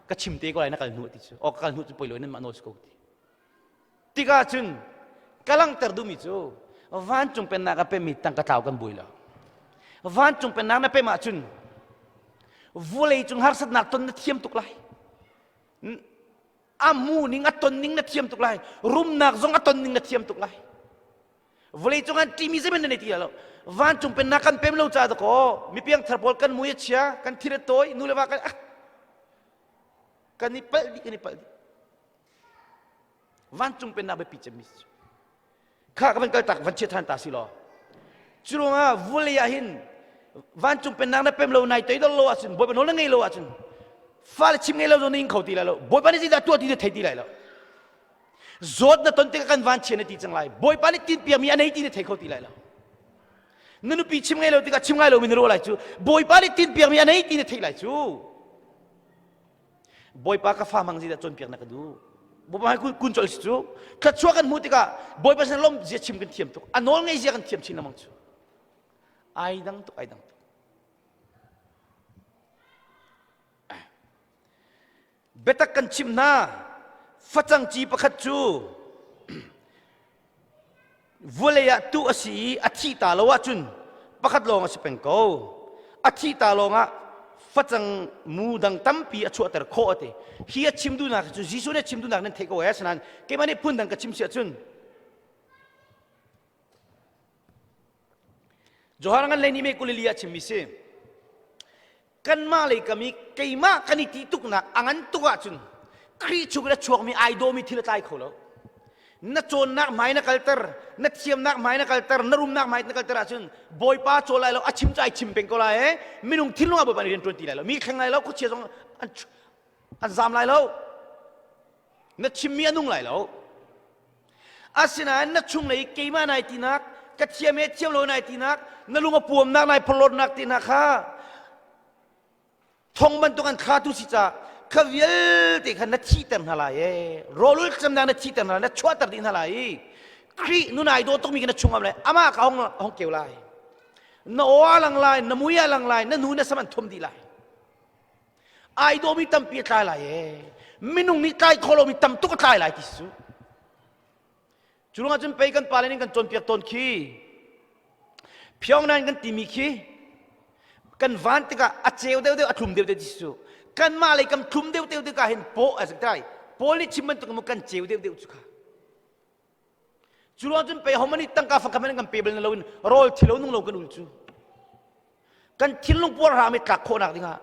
ka chim te ko lai na kal hnu ti cu aw ka kal hnu cu poi lo nan mah nawl si ko ti Tikah cun ka langhter duhmi cu vancung pennak a pemmi tangka tlau kan buai lo. Vancung pennak na pem ahcun vawlei cung harsatnak ton na thiam tuk lai. A mu ning a ton ning na thiam tuk lai. Rumnak zong a ton ning na thiam tuk lai. Vawlei cung an ṭimi zeihmanh na nei ti lo. Vancung pennak kan pem lo caah dakaw mi piangthar pawl kan mui a chia, kan thil a tawi, nu le va kan ah kan i palh dih kan i palh dih. Vancung pennak biapi cemmi cu kha ka van kal tak van chia than ta si law cu ruangah vulei ah hin vancung pennak na pem lo nai toidor lo ahcun bawipa nawl na ngei lo ahcun fale chim ngei lo zong na ing kho ti lai lo bawipa nih zeidah tuah ti na thei ti lai lo zawt na ton tikah kan van chia na ti cang lai bawipa nih tinpiakmi a nei ti na thei kho ti lai lo. Na nupi chim ngai lo tikah chim ngai lomi na ruah lai cu. Bawipa nih tinpiakmi a nei ti na theih lai cu. Bawipa ka fa hmang zeidah cawnpiak na ka duh. Bawipa hmai kun colh si cu. Thluachuah kan hmuh tikah Bawipa sin lawm zia chim kan thiam tuk. A nawl ngei zia kan thiam chin lengmang cu. Ai dang tuk, ai dang tuk. Biatak kan chimh hna, facang ci pakhat cu vawlei ah tuh a si i a thih ta lo ahcun pakhat lawng a si peng ko. A thih ta lawngah facang mu dang tampi a chuahter khawh a ti. Hi a chim duhnak cu Jesuh nih a chim duhnak nan theih ko eh, asinain keimah nih phundang ka chim si ahcun Johan ngan lei nih me kulili a chimmi si. Kanmah lei kam i keimah kan i ti tuknak a ngan tuk ahcun Khrih chung in a chuakmi ai dawmi thil a tlai kho lo. Na cawnnak hmai na kalter, na thiamnak hmai na kalter, na rumnak hmai na kalter ahcun Bawipa cawl lai lo, a chim cu ai chim peng ko lai e. Minung thinlung ah Bawipa nih rian ṭuan ti lai lo. Mi thleng lai lo, khuachia zong an, an zam lai lo. Na chimmi a nung lai lo. Asinain na chunglei keimah nai tinak, ka thiam he thiam lo nai tinak, na lung a puamnak nai phorhlawtnak te hna kha thong bantuk an thlatu si ca kha vialte kha na thihter hna lai e rawlul camnak na thihter hna lai na chuahter dih hna lai i Khrih nun ai daw tukmi khi na chungam lai amah ka hong hong keu lai na aw a lang lai na mui a lang lai na nu na sam an thum dih lai ai dawmi tampi a tlai lai e minung nih tlai kho lomi tam tuk a tlai lai ti si cu cu ruangah cun pei kan pale nih kan cawnpiak tawn khi Pyongyang kan timi khi kan van tikah a ceu deuh deuh a thlum deuh deuh ti si cu kanmah lei kam thlum deuh deuh tikah hin paw a tai Paul nih chim bantuk kan ceu deuh deuh cu kha Cu ruang cun pei homan nih tangka fangkhat hmanh kan pe bal na loin rawl thilo nung lo kan ul cu. Kan thinlung puar hram i tlak khawhnak dingah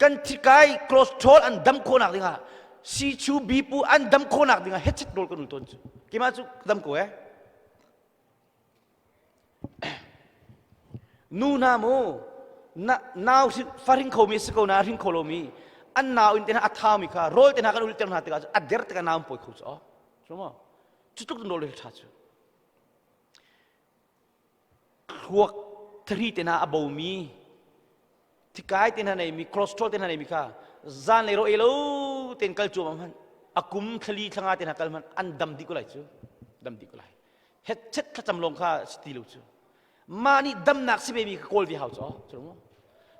kan thikai cholesterol an dam khawhnak dingah sichu bipu an dam khawhnak dingah hetchet rawl kan ul tawn cu. Keimah cu dam ko eh. Nu hna mu na nau fa hring khomi si ko na hring kho lomi an nau in te hna a thaumi kha rawl te hna kan ul ter hna tikah a der tikah nau an pawi kho cu. Cu maw? Cu tluk nawl ṭha cu. Thluak thari te hna a bomi, thikai te hna neimi, cholesterol te hna neimi kha zan lei ro ei lo ten kal cuam hmanh a kum thlali thlanga te hna kal hmanh an dam dih ko lai cu. Dam dih ko lai. Het chet thlacam lawng kha si ti lo cu. Mah nih damnak si ve mi kha kawl ve hau cu. Cu maw?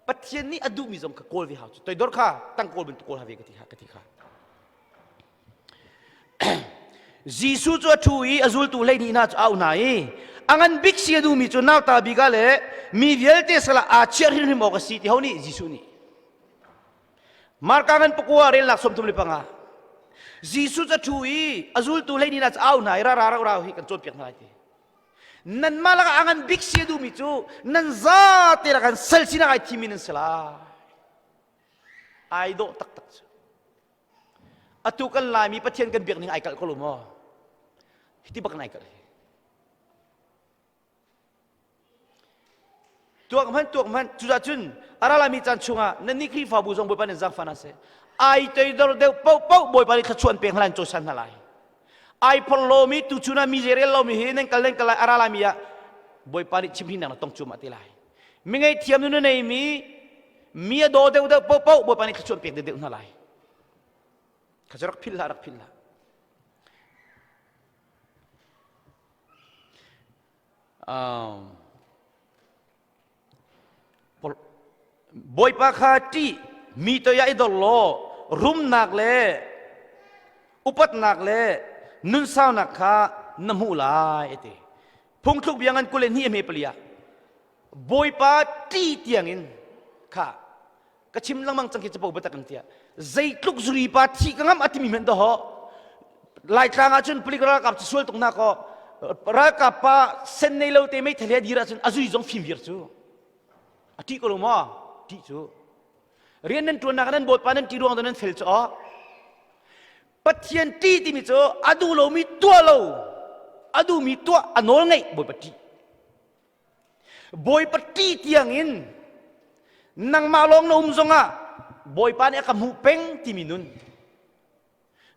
Pathian nih a duhmi zong kha kawl ve hau cu. Toidor kha tang kawl bantuk kawl ha ve ka ti kha ka ti kha. Jesuh cu a ṭhu i a zultu 12 hna cu a auh hna i a ngan bik si a duhmi cu nauta bik ah le mi vialte sal ah aa chiah hrimhrim awk a si ti ho nih Jesuh nih Marka ngan pakua relnak 35. Jesuh cu a ṭhu i a zultu 12 hna cu a auh hna i ra ra ra hi kan cawnpiak hna lai ti nanmah lakah a ngan bik si a duhmi cu nan zate lakan sal sinak ai thimi nan si lai ai dawh taktak cu Atu kan Laimi Pathian kan biak ning ai kalh ko lo maw? Hiti bak in ai kalh hi. Tuak hmanh tuak hmanh cucah cun a ra laimi caan chungah nannih Khrihfabu zong Bawipa nih zaangfah hna seh. Ai toidor deuh paohpaoh Bawipa nih thluachuah an pek hna lai an cawisan hna lai. Ai phorhlomi tuchun ah mi zei rel lomi hi nan kal nan kal lai a ra laimi ah Bawipa nih chimhrinnak na tong cuahmah te lai. Mi ngaihthiam nun a neimi mi a daw deuh deuh paohpaoh Bawipa nih thluachuah an pek deuh hna lai. Kha cu rak philh hlah rak philh hlah. Um, Bawipa kha ṭih mi toiah i dor law rumnak le upatnak le nunsaunak kha na hmuh lai a ti. Phungthluk bia ngan 22 a hme pali ah Bawipa ṭih tiangin kha ka chim lengmang cang khi capo biatak in tiah zeitluk zuri pa thi ka ngam a timi hmanh daw Laitlang ahcun palik ralkap cu sual tuk na ko ralkap pa sen nei lo te meithal he dir ahcun a zui zong fim vir cu a ṭih ko lo maw ṭih cu rian nan ṭuannak nan bawipa nan ṭih ruang nan fel cu aw Pathian ṭih timi cu a duh lomi tuah lo a duhmi tuah a nawl ngeih bawipa ṭih Bawipa ṭih tiangin nangmah lawng na um zongah Bawipa nih a ka hmuh peng timi nun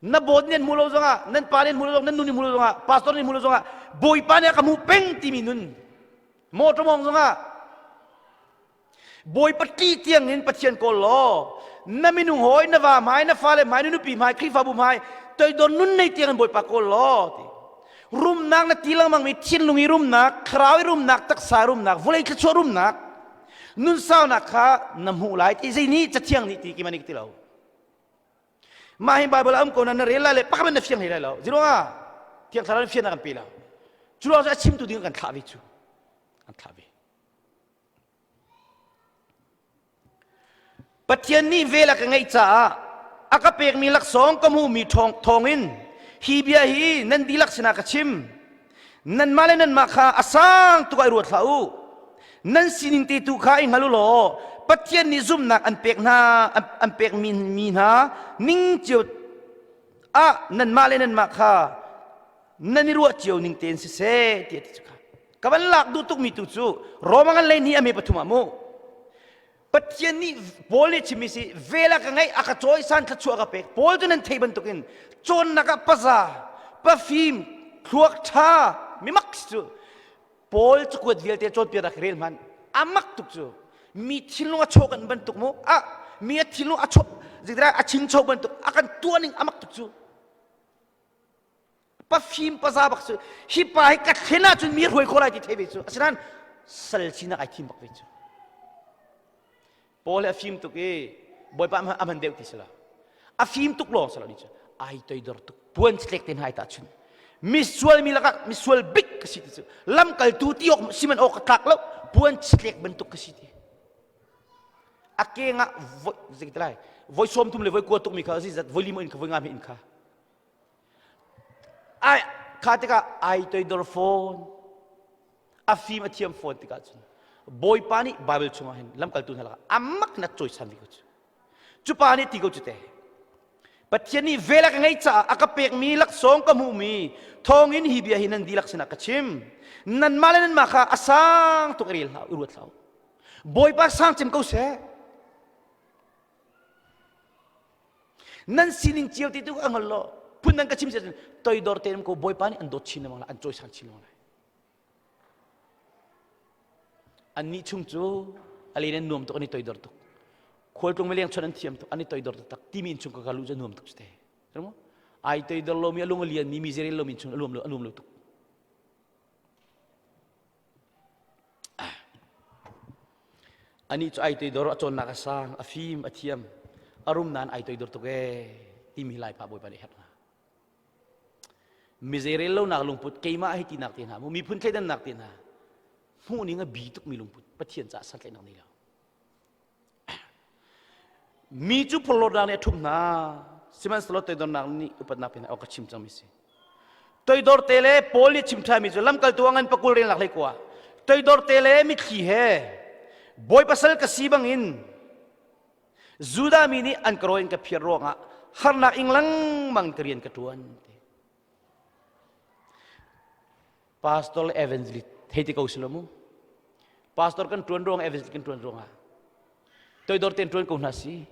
na bawt nih an hmuh lo zongah nan pa nih an hmuh lo zongah nan nu nih hmuh lo zongah pastor nih hmuh lo zongah Bawipa nih a ka hmuh peng timi nun. Motor mong zongah Bawipa ṭih tiang in Pathian kawl law na minung hawi na va hmai na fale hmai na nupi hmai Khrihfabu hmai toidor nun nei tiang in Bawipa kawl law ti rumnak na ti lengmang mi thinlung i rumnak thlarau i rumnak taksa rumnak vawlei thluachuah rumnak nun saunak kha na hmuh lai ti zei nih cathiang nih ti ki manik ti lo mah hi Bible a um ko na na rel lai le pakhat na fiang hlei lai lo ziruangah thiang thlarau fiannak an pe lo cu ruang a chimtu ding kan thlah ve cu an thlah ve Pathian nih vel a ka ngeih caah a ka pekmi laksawng ka hmuhmi thawngin hi bia hi nan dihlak sinah ka chim. Nanmah le nanmah kha a sang tuk ah i ruat hlah u. Nan sining te tu kha i hngal u law Pathian nih zumhnak an pek hna an pekmi mi hna ning cio ah nanmah le nanmah kha nan i ruah cio ning tein siseh tiah ti cu kha ka van lak duh tukmi tu cu Roma ngan lei ni a me pathum ah mu Pathian nih Paul nih chimmi si vel a ka ngeih a ka cawisan thluachuah ka pek Paul cu nan thei bantukin cawnnak ah paza pafim thluak ṭha mimak cu Paul cakuat vialte cawnpiaknak rel hmanh a mak tuk cu mi thinlung a chaw kan bantuk mu a mi a thinlung a chaw zeidah a chincho bantuk a kan tuah ning a mak tuk cu pafim paza bak cu hi pa hi ka thlen ahcun mi hruai khawh lai ti thei ve cu asinain sal sinak ai thim bak ve cu Paul hi a fim tuk i bawipa a hman deuh ti si lo a fim tuk lawng si lo ni cu ai toidor tuk puan tlek te hna ai tahchun misual mi lakah misual bik ka si ti cu lamkaltu ti awk siman awk ka tlak lo puan tlek bantuk ka si ti a keng ah voi zei lai voi sawm thum le voi kua tuk mi kha zat voi limo in kha voi nga in kha Ai kha tikah ai toidor fawn. A fim a thiam fawn tikah cun Bawipa nih Bible chungah hin lamkaltu hna lakah amak na cawisan ve ko cu. Cu pa nih ti ko cu te. Pathian nih vel a ka ngeih caah a ka pekmi laksawng ka hmuhmi thawngin hi bia hi nan dihlak sinah ka chim. Nanmah le nanmah kha a sang tuk i rel hlah u, i ruat hlah u. Bawipa sang cem ko seh. Nan sining cio ti tu ka hngal lo. Phun dang ka chim si toidor te ko Bawipa nih an dawt chin lengmang lai, an cawisan chin lengmang lai. Annih chung cu a len an nuam tuk, an i toidor tuk. Khualtlung mileng chon an thiam tuk, an i toidor taktak. Timi in chung ka ka lu cu nuam tuk cu te. Ai toidor lomi a lung a lian mi mi zerel lomi chung a luam lo a nuam lo tuk. Anih cu ai toidor, a cawnnak a sang, a fim, a thiam, a rum nain ai toidor tuk ee timi Laipa Bawipa nih a herh hna. Mi zeirel lonak lungput keimah hei tinak te hna, miphun thleidannak te hna, hmuhning a bi tukmi lungput Pathian caah santlaihnak nei lo. Mi cu phorhlawtnak nih a ṭhumh hna, sihmanhsehlaw toidornak nih upatnak pe hna awk ka chim cangmi si. Toidor te le Paul nih chim ṭhanmi cu lamkaltu a ngan pakul relnak hlei kua. Toidor te le mitthli he Bawipa sal ka si bangin Judah mi nih an ka rawi in ka phiar ruangah harnak ing lengmang ka rian ka ṭuan. Pastor le evangelist thei ti ko si lo mu. Pastor kan ṭuan ruang evangelist kan ṭuan ruangah toidor tein ṭuan ko hna si.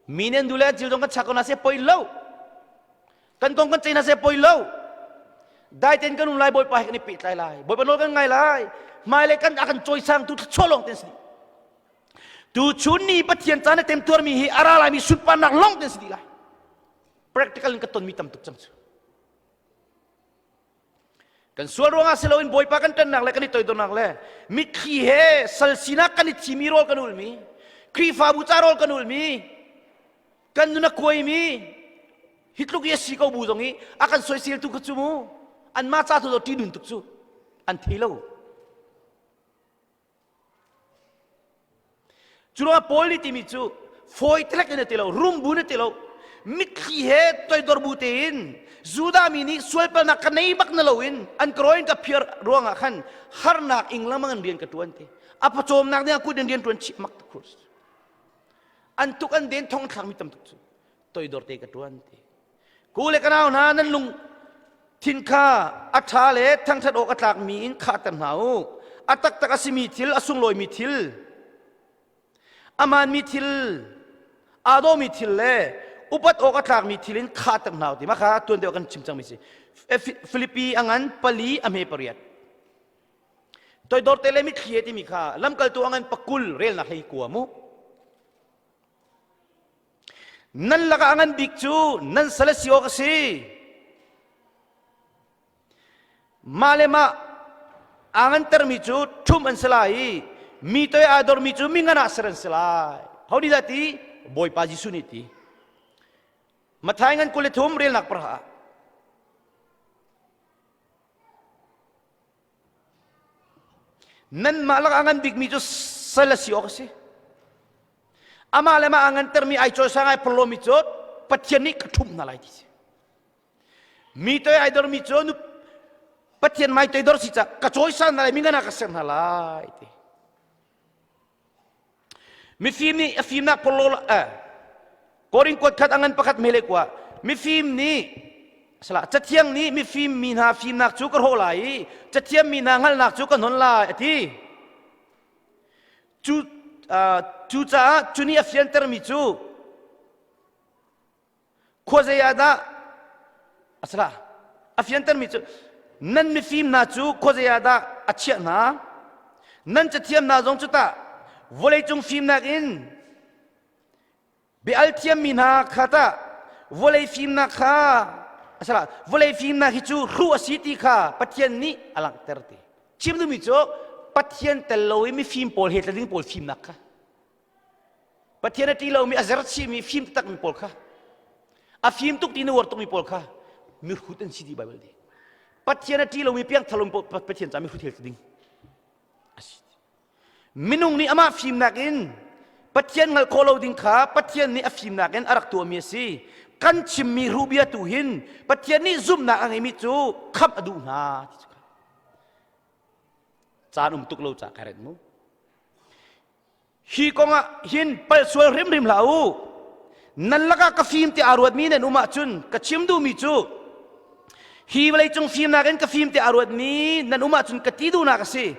Mi nih an duh le an cil zong kan chak ko hna seh poi lo. Kan kong kan ceih hna seh poi lo. Dai tein kan um lai Bawipa he kan i pehtlai lai. Bawipa nawl kan ngai lai. Hmailei kan a kan cawisang tu thluachuah lawng te si. Tu chun ni Pathian caan a temtuarmi hi a ra laimi sunparnak lawng te si dih lai. Practical in ka tonmi tam tuk cang cu. Kan sual ruangah si loin Bawipa kan ṭannak le kan i toidornak le mitthli he sal sinak kan i thimi rawl kan ulmi, Khrihfabu ca rawl kan ulmi, kan nun a kuaimi, hi tluk i a si ko bu zong i a kan soiseltu kha cu mu anmah ca tu ṭih tuk cu an thei lo. Cu ruangah Paul nih timi cu fawi telek in a ti lo, rumbu in a ti lo, mitthli he toidor bu tein Judah mi nih sualpalnak ka nei bak na loin an ka rawi in ka phiar ruangah khan harnak ing lengmang in rian ka ṭuan ti. A pawcawmnak dingah kut in rian ṭuan chih mak tuk An tuk an den thong thlakmi tam tuk cu toidor te ka ṭuan ti. Ku le ka nau hna nan lung thin kha a ṭha le thangṭhat awk a tlakmi in khahter hna u. A taktak a simi thil, a sunglawimi thil, a hmaanmi thil, aa dawmi thil le upat awk a tlakmi thil in khahter hna u ti mah kha tuan deuh kan chim cangmi si. Filipi a ngan pali a hme pariat. Toidor te le mitthli he timi kha lamkaltu a ngan pakul relnak hlei kua mu. Nan lakah a ngan bik cu nan sal a si awk a si. Mah le mah aa ngantermi cu ṭhumh an si lai i mi toi aa dormi cu mi ngan ah ser an si lai. Ho nih dah ti? Bawipa Jesuh nih ti. Matthai ngan 23 relnak parha ah. Nanmah lakah a ngan bikmi cu sal a si awk a si. Amah le mah a ngantermi ai cawisang ai phorlomi cu Pathian nih ka ṭhumh hna lai ti si. Mi toi ai dormi cu Pathian mai toidor si ca ka cawisan hna lai mi ngan ah ka ser hna lai ti. Mifim nih a fimnak porhlaw eh Korin kuat khat a ngan pakhat mele kua mifim nih salah cathiang nih mifim mi hna fimnak cu ka hrawh lai i cathiam mi hna hngalhnak cu ka hnon lai a ti. Cu cucaah cu nih a fiantermi cu Khuazei ah dah a salah a fiantermi cu nan mifim hna cu khuazei ah dah a chiah hna nan cathiam hna zong cu tah vawleicung fimnak in bia-al thiammi hna kha tah vawlei fimnak kha a salah vawlei fimnak hi cu hruh a si ti kha Pathian nih a langhter ti chim duhmi cu Pathian tel lo i mifim pawl he tlading pawl fimnak kha Pathian a ṭih lomi a zer chihmi fim taktakmi pawl kha a fim tuk ti na uar tukmi pawl kha mihrut an si ti Baibal nih. Pathian a ṭih lomi piangthar lomi Pathian ca mihrut hel ding a si. Minung nih amah fimnak in Pathian hngalh khawh lo ding kha Pathian nih a fimnak in a rak tuahmi a si. Kan chimmi hruhbia tu hin Pathian nih zumhnak a ngeimi cu khamh a duh hna ti cu Caan um tuk lo ca kai ret mu. Hi kongah hin palh sual hrimhrim hlah u. Nan lakah ka fim tiah aa ruatmi nan um ahcun ka chim duhmi cu hi vawleicung fimnak in ka fim tiah aa ruatmi nan um ahcun ka ti duhnak a si.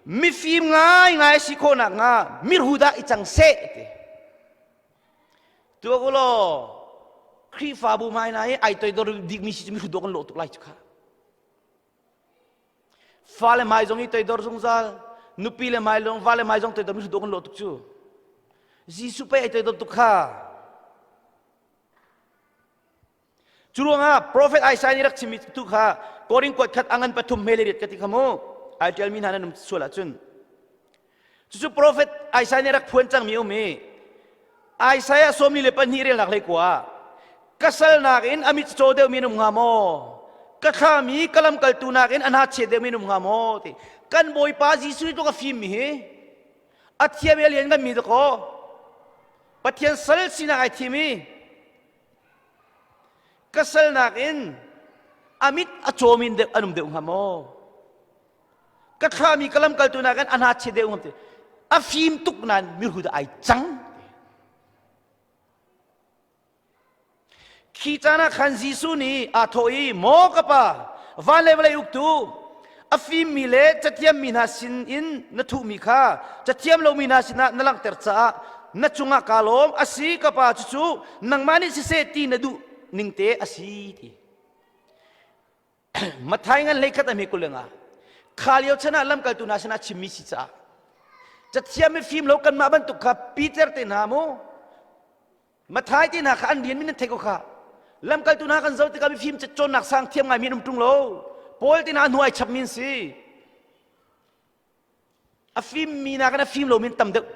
Mifim ngaingai a si khawh nakhnga mirhu dah i cang seh ti. Tuak u law Khrihfabu hmai hna hi ai toidor bikmi si cu mihrut dawh kan lawh tuk lai cu kha. Fale hmai zong i toidor zungzal, nupi le hmai zong, vale hmai zong toidor mi kan lawh tuk cu. Jesuh pei ai toidor tuk kha. Cu ruangah prophet Isaiah nih rak chimmi tu kha Korin kuat khat angan pathum hme le riat ka ti kha mu. Ai ṭialmi hna nan um sual ahcun. Cucu profet Isaiah nih rak phuan cangmi um i Isaiah 42 relnak hlei kua ka salnak in a mit caw deuhmi an um hnga maw? Ka thlami ka lamkaltu nakin a hna deuhmi an um hnga maw? Ti kan Bawipa Jesuh tluk a fimmi hi a thiam i a lian nganmi dakaw Pathian sal sinak ai thim i ka sal nakin a mit a cawmi an um deuh hnga maw? Ka thlami ka lamkaltu nakin a hna chia deuh ngam ti a fim tuk nain mirhu dah ai cang khi caan ah khan Jesuh nih aa thawh i maw ka pa van le vawlei uktu a fimmi le cathiammi hna sin in na thuhmi kha cathiam lomi hna sinah na langhter caah na cungah kaa lawm a si ka pa cucu nangmah nih siseh ti na duh ning te a si ti Mathai ngan hlei khat a hme kul nga kha lio chan ah lamkaltu hna sinah chimmi si caah cathiam mi fim lo kanmah bantuk kha Peter te hna mu Mathai te hna kha an rian min an thei ko kha lamkaltu hna kan zoh tikah mifim cawnnak sang thiam ngai mi an um ṭung lo Paul te hna hnu ai chap mi an si a fim mi nakin a fim lomi an tam deuh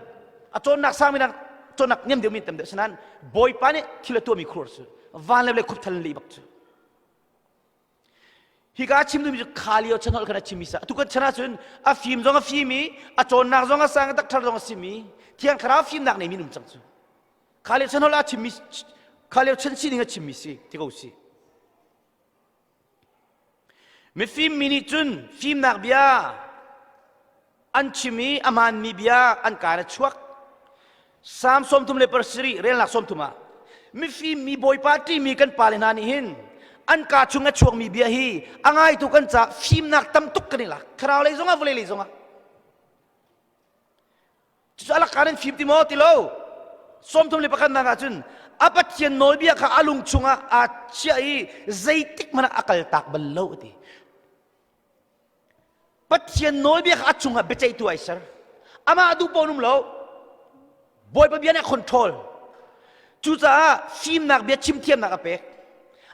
a cawnnak sangmi nak cawnnak niam deuhmi an tam deuh sinain Bawipa nih thil a tuahmi khur cu van le vawlei khupthal in leh bak cu Hika chim duhmi cu kha lio chan holh khan a chimmi sa. Atu kan chan ahcun a fim zong a fim i a cawnnak zong a sang i dakṭhar zong a simi Thiang Thlarau fimnak nei mi um cang cu. Kha lio chan holh a chimmi kha lio chan sining a chimmi si ti ko si. Mifim mi nih cun fimnak bia an chim i a hmaanmi bia an kaan a chuak. Salm 37 relnak 30 ah mifim mi Bawipa ṭihmi kan pale hna nih hin an kaa chung a chuakmi bia hi a ngaitu kan caah fimnak tam tuk kan i lak thlarau lei zongah vawlei lei zongah cucu a lakka nan fim ti maw ti lo 31 nak ah cun a Pathian nawlbia kha a lung chungah aa chiah i zeitik hmanh ah a kaltak bal lo a ti. Pathian nawlbia kha a cungah biaceihtu ai ser. Amah duh pawn um lo. Bawipa bia nih a control. Cucaah fimnak bia chimthiamnak a pek.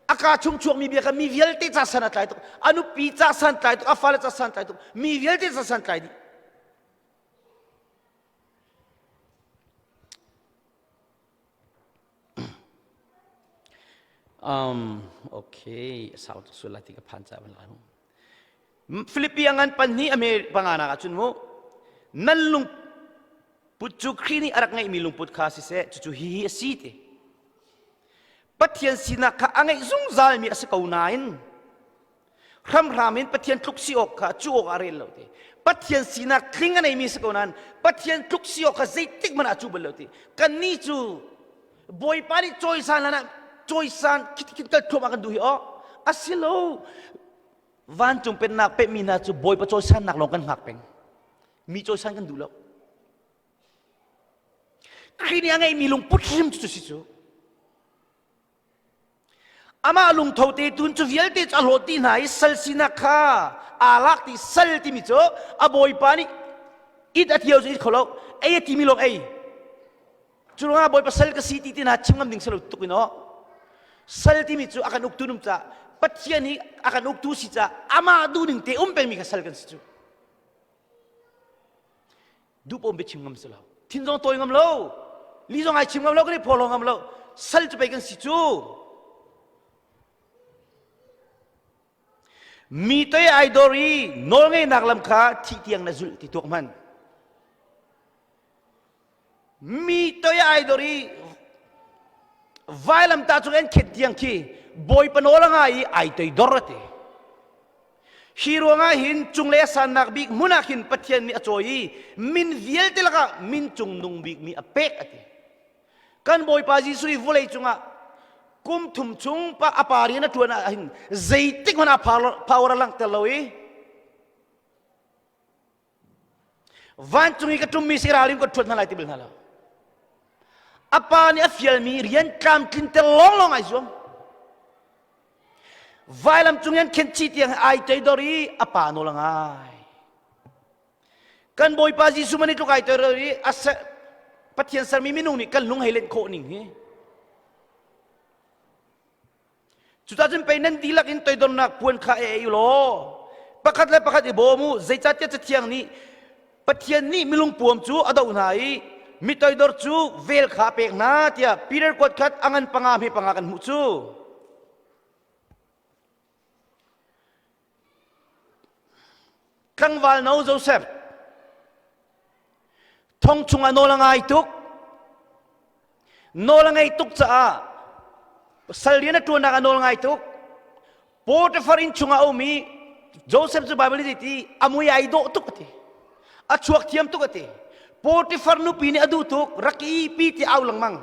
A kaa chung chuakmi bia kha mi vialte ca san a tlai tuk. A nupi ca san tlai tuk, a fale ca san tlai tuk, mi vialte ca san tlai dih. Um, okay, sau tuk sual lai ti ka phan ca ban lai mu. Philippi a ngan pan hi a me panga nak ahcun mu nan lungput cu Khrih nih a rak ngeihmi lungput kha siseh cucu hihi a si ti. Pathian sinak kha a ngeih zungzalmi a si ko nain hramhram in Pathian tluk si awk kha cu awk ah rel lo ti. Pathian sinak tling a neimi si ko nain Pathian tluk si awk kha zeitik hmanh ah cu bal lo ti. Kannih cu Bawipa nih cawisan hlan ah cawisan khit kal thuam ah kan duh hi aw. A si lo. Vancung pennak pehmi hna cu Bawipa cawisannak lawng kan hngak peng. Mi cawisan kan duh lo. Khrih nih a ngeihmi lungput hrim cu si cu. Amah lungtho te tun cu vialte cu a hlawt dih hna i sal sinak kha aa lak ti sal timi cu a bawipa nih it a thio cu it kho lo ei a timi lawng ei cu ruangah bawipa sal ka si ti ti hna chim ngam ding si lo tuk in aw sal timi cu a kan uktu num ca Pathian hi a kan uktu si ca amah duhning te um pengmi kha sal kan si cu Duhpawm biachim ngam si lo. Thin zong tawi ngam lo. Li zong ai chim ngam lo, kan i phawhlaw ngam lo. Sal cu pei kan si cu. Mi toi ai dor i nawlngeihnak lam kha thih tiang na zulh ti tuak hman. Mi toi ai dor i vailamtah cung an khet tiang khi bawipa nawl a ngai i ai toidor a ti. Hi ruangah hin cunglei a sannak bik hmun ah khin Pathian nih a cawi i min vialte lakah min cungnung bikmi a pek a ti. Kan Bawipa Jesuh hi vawlei cungah kum thum chung pa a pa rian a ṭuan ah hin zeitik hmanh ah power a langhter lo i Vancung i ka ṭummi si ralrin ka ṭhuat hna lai ti bal hna lo. A pa nih a fialmi rian tlamtlinter lawnglawng ai zuam. Vailam cung in khenchi tiang ai toidor i a pa nawl a ngai. Kan Bawipa Jesuh man i tluk ai toidor i a Pathian sermi minung nih kan lung hei lenh khawh ning hi. Cucaah cun pei nan dihlak in toidornak puan kha i ei u law pakhat le pakhat i bawm u zeicahtiah Cathiang nih Pathian nih milungpuam cu a doh hna i mi toidor cu vel kha a pek hna tiah Peter kuat khat a ngan panga hme panga kan hmuh cu. Tlangval no Joseph thong chungah nawl a ngai tuk. Nawl a ngei tuk caah sal rian a ṭuannak a nawl ngai tuk. Potiphar inn chungah a um i Joseph cu Bible nih ti a mui ai dawh tuk a ti. A chuak thiam tuk a ti. Potiphar nupi nih a duh tuk rak i pi ti au lengmang.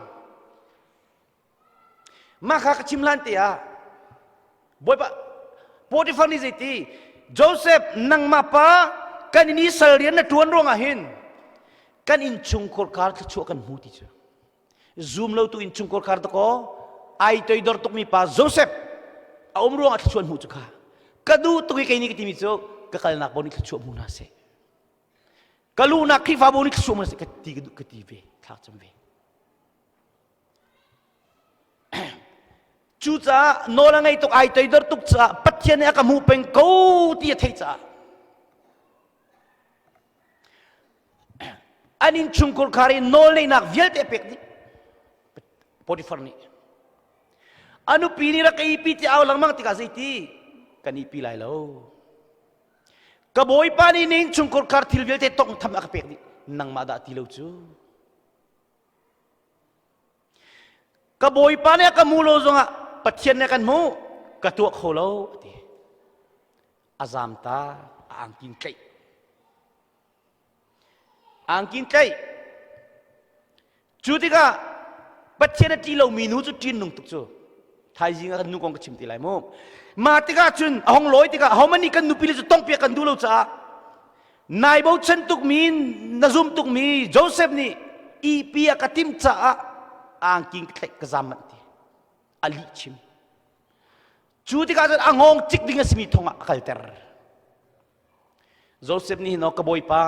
Mah kha ka chim hlan te ah Bawipa Potiphar nih zeiti Joseph nangmah pa kan inn i sal rian na ṭuan ruangah hin kan innchungkhar kar thluachuah kan hmu ti cu zum lo tu innchungkhar kar dakaw ai toidor tukmi pa Joseph a um ruangah thluachuah hmuh cu kha ka duh tuk i kei nih ka timi cu ka kalnak bo nih thluachuah hmu hna seh ka luhnak Khrihfabu nih thluachuah hmu hna seh ka ti ka duh ka ti ve thlak cam ve Cucaah nawl a ngei tuk ai toidor tuk caah Pathian nih a ka hmuh peng ko ti a theih caah an innchungkhar khar i nawl neihnak vialte a pek dih Potiphar nih a nupi nih rak ka ipi ti au lengmang tikah zeiti kan ipi lai lo ka bawipa nih na innchungkhar khar thil vialte tongtham a ka pek dih nangmah dah ti lo cu Ka bawipa nih a ka hmu lo zongah Pathian nih a kan hmuh ka tuah kho lo a ti. A zaam ta a angkin tlaih. Angkin tlaih. Cu tikah Pathian a ṭih lomi nu cu ṭinnung tuk cu. Thaizing ah kan nu kong ka chim ti lai mu. Mah tikah cun a hong lawi tikah ahohmanh nih kan nupi le cu tongpiak kan duh lo caah nai bochan tukmi na zum tukmi Joseph nih ipi a ka timh caah angking ka tlaih ka zam manh ti a lih chim cu tikah cun a ngawng cik ding a simi thong ah a kalter. Joseph nih hin ka bawipa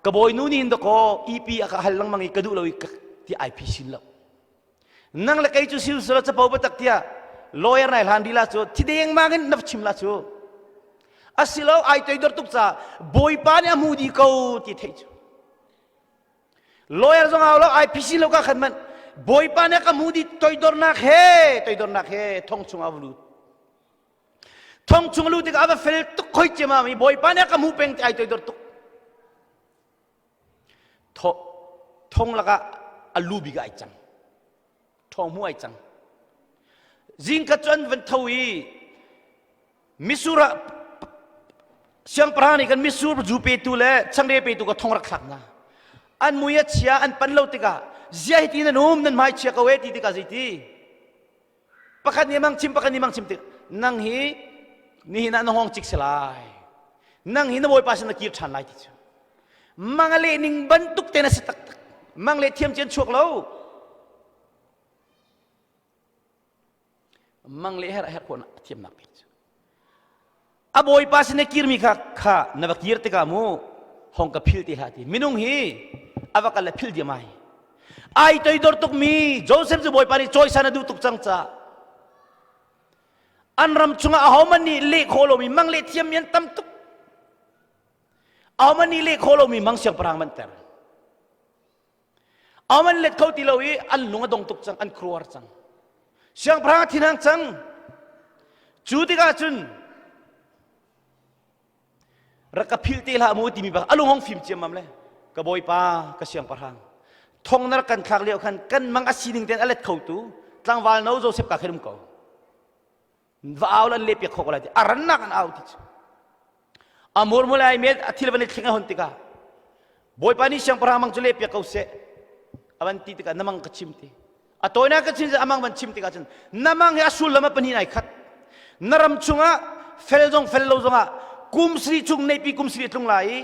ka bawinu nih hin dakaw EP a ka hal lengmang i ka duh lo i ti ai phi sin lo. Nang le kei cu sil sila capo batak tiah lawyer nai hlan dila cu thi dengmang in na chim la cu. Asilo ai toidor tuk ca bawipa nih a hmu di ko ti theih cu. Lawyer zong hau lo IPC lo ka khan man bawipa nih ka hmu di toidornak he toidornak he thong chung a lut. Thong chung lu tikah a va fel tuk khoi ciamam i bawipa nih a ka hmu peng ti ai toidor tuk. Thong lakah a lu bik ai cang. Thong hmu ai cang. Zingkhat cu an van tho i misur ah siangpahrang nih kan misur zu petu le changreu petu ka thong rak thlak hna. An mui a chia an pan lo tikah zia hi ti nan um nan hmai chia ko e ti tikah zeiti pakhat nih mang chim pakhat nih mang chim tik nang hi nihin ah na hong cik si lai nang hi na bawipa sin na kir ṭhan lai ti cu mang a leh ning bantuk te na si taktak mang le thiam cian chuak lo mang le her her khon thiamnak pek cu A bawipa sin na kirmi kha kha na va kir tikah mu hong ka phil ti hlah ti. Minung hi a va kal le phil diam ai. Ai toidor tukmi Joseph cu bawipa nih cawisan a duh tuk cang ca. An ram chungah ahohmanh nih leh khawh lomi mang leh thiammi an tam tuk. Ahohmanh nih leh khawh lomi mang siangpahrang manter. Ahohmanh let kho ti lo i an lung a dong tuk cang, an khuaruahhar cang. Siangpahrang a thinhang cang. Cu tikah cun rak ka philh te hlah mu timi bak a lung hong fim ciammam le ka bawipa ka siangpahrang thong na rak kan thlak lio khan kan mang a sining ten a let kho tu tlangval no Joseph ka khin um ko va au lan le piak kho ko lai ti a rannak an au ti cu a murmul ai met a thil van i thling a hon tikah bawipa nih siangpahrang mang cu le piak ko seh a van ti tikah na mang ka chim ti a tawinak ka chim amang van chim tikah cun na mang hi a sullam a pahnih ai khat na ram chungah fel zong fel lo zongah kum sri chung neipi kum sri tlung lai i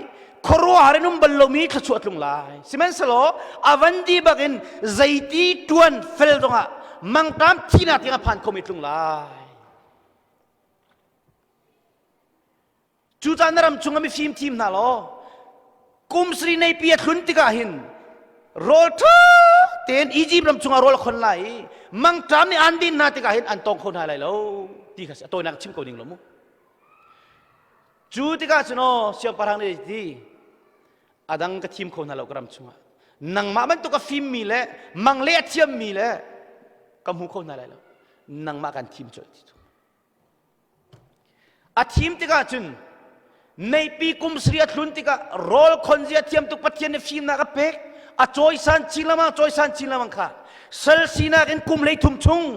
khuaruahhar in um bal lomi thluachuah tlung lai sihmanhsehlaw a van di bakin zeiti tuan fel zongah mangtam thihnak tiang a phan khomi tlung lai cucaah na ram chungah mifim thim hna law kum sri neipi a thlun tikah hin rawl ṭha tein Egypt ram chungah rawl a khon lai i mangṭam nih an din hna tikah hin an tawng kho hna lai lo ti kha a tawinak chim ko ning lo mu Cu tikah cun aw siangpahrang nih ti a dang ka thim kho hna lo ka ram chungah nangmah bantuk a fimmi le mang le a thiammi le ka hmu kho hna lai lo nangmah kan thim colh ti cu a thim tikah cun neipi kum sri a thlun tikah rawl khon zia thiam tuk pathian nih fimnak a pek a cawisan chin lamang cawisan chin lamang kha sal sinak in kum hlei thum chung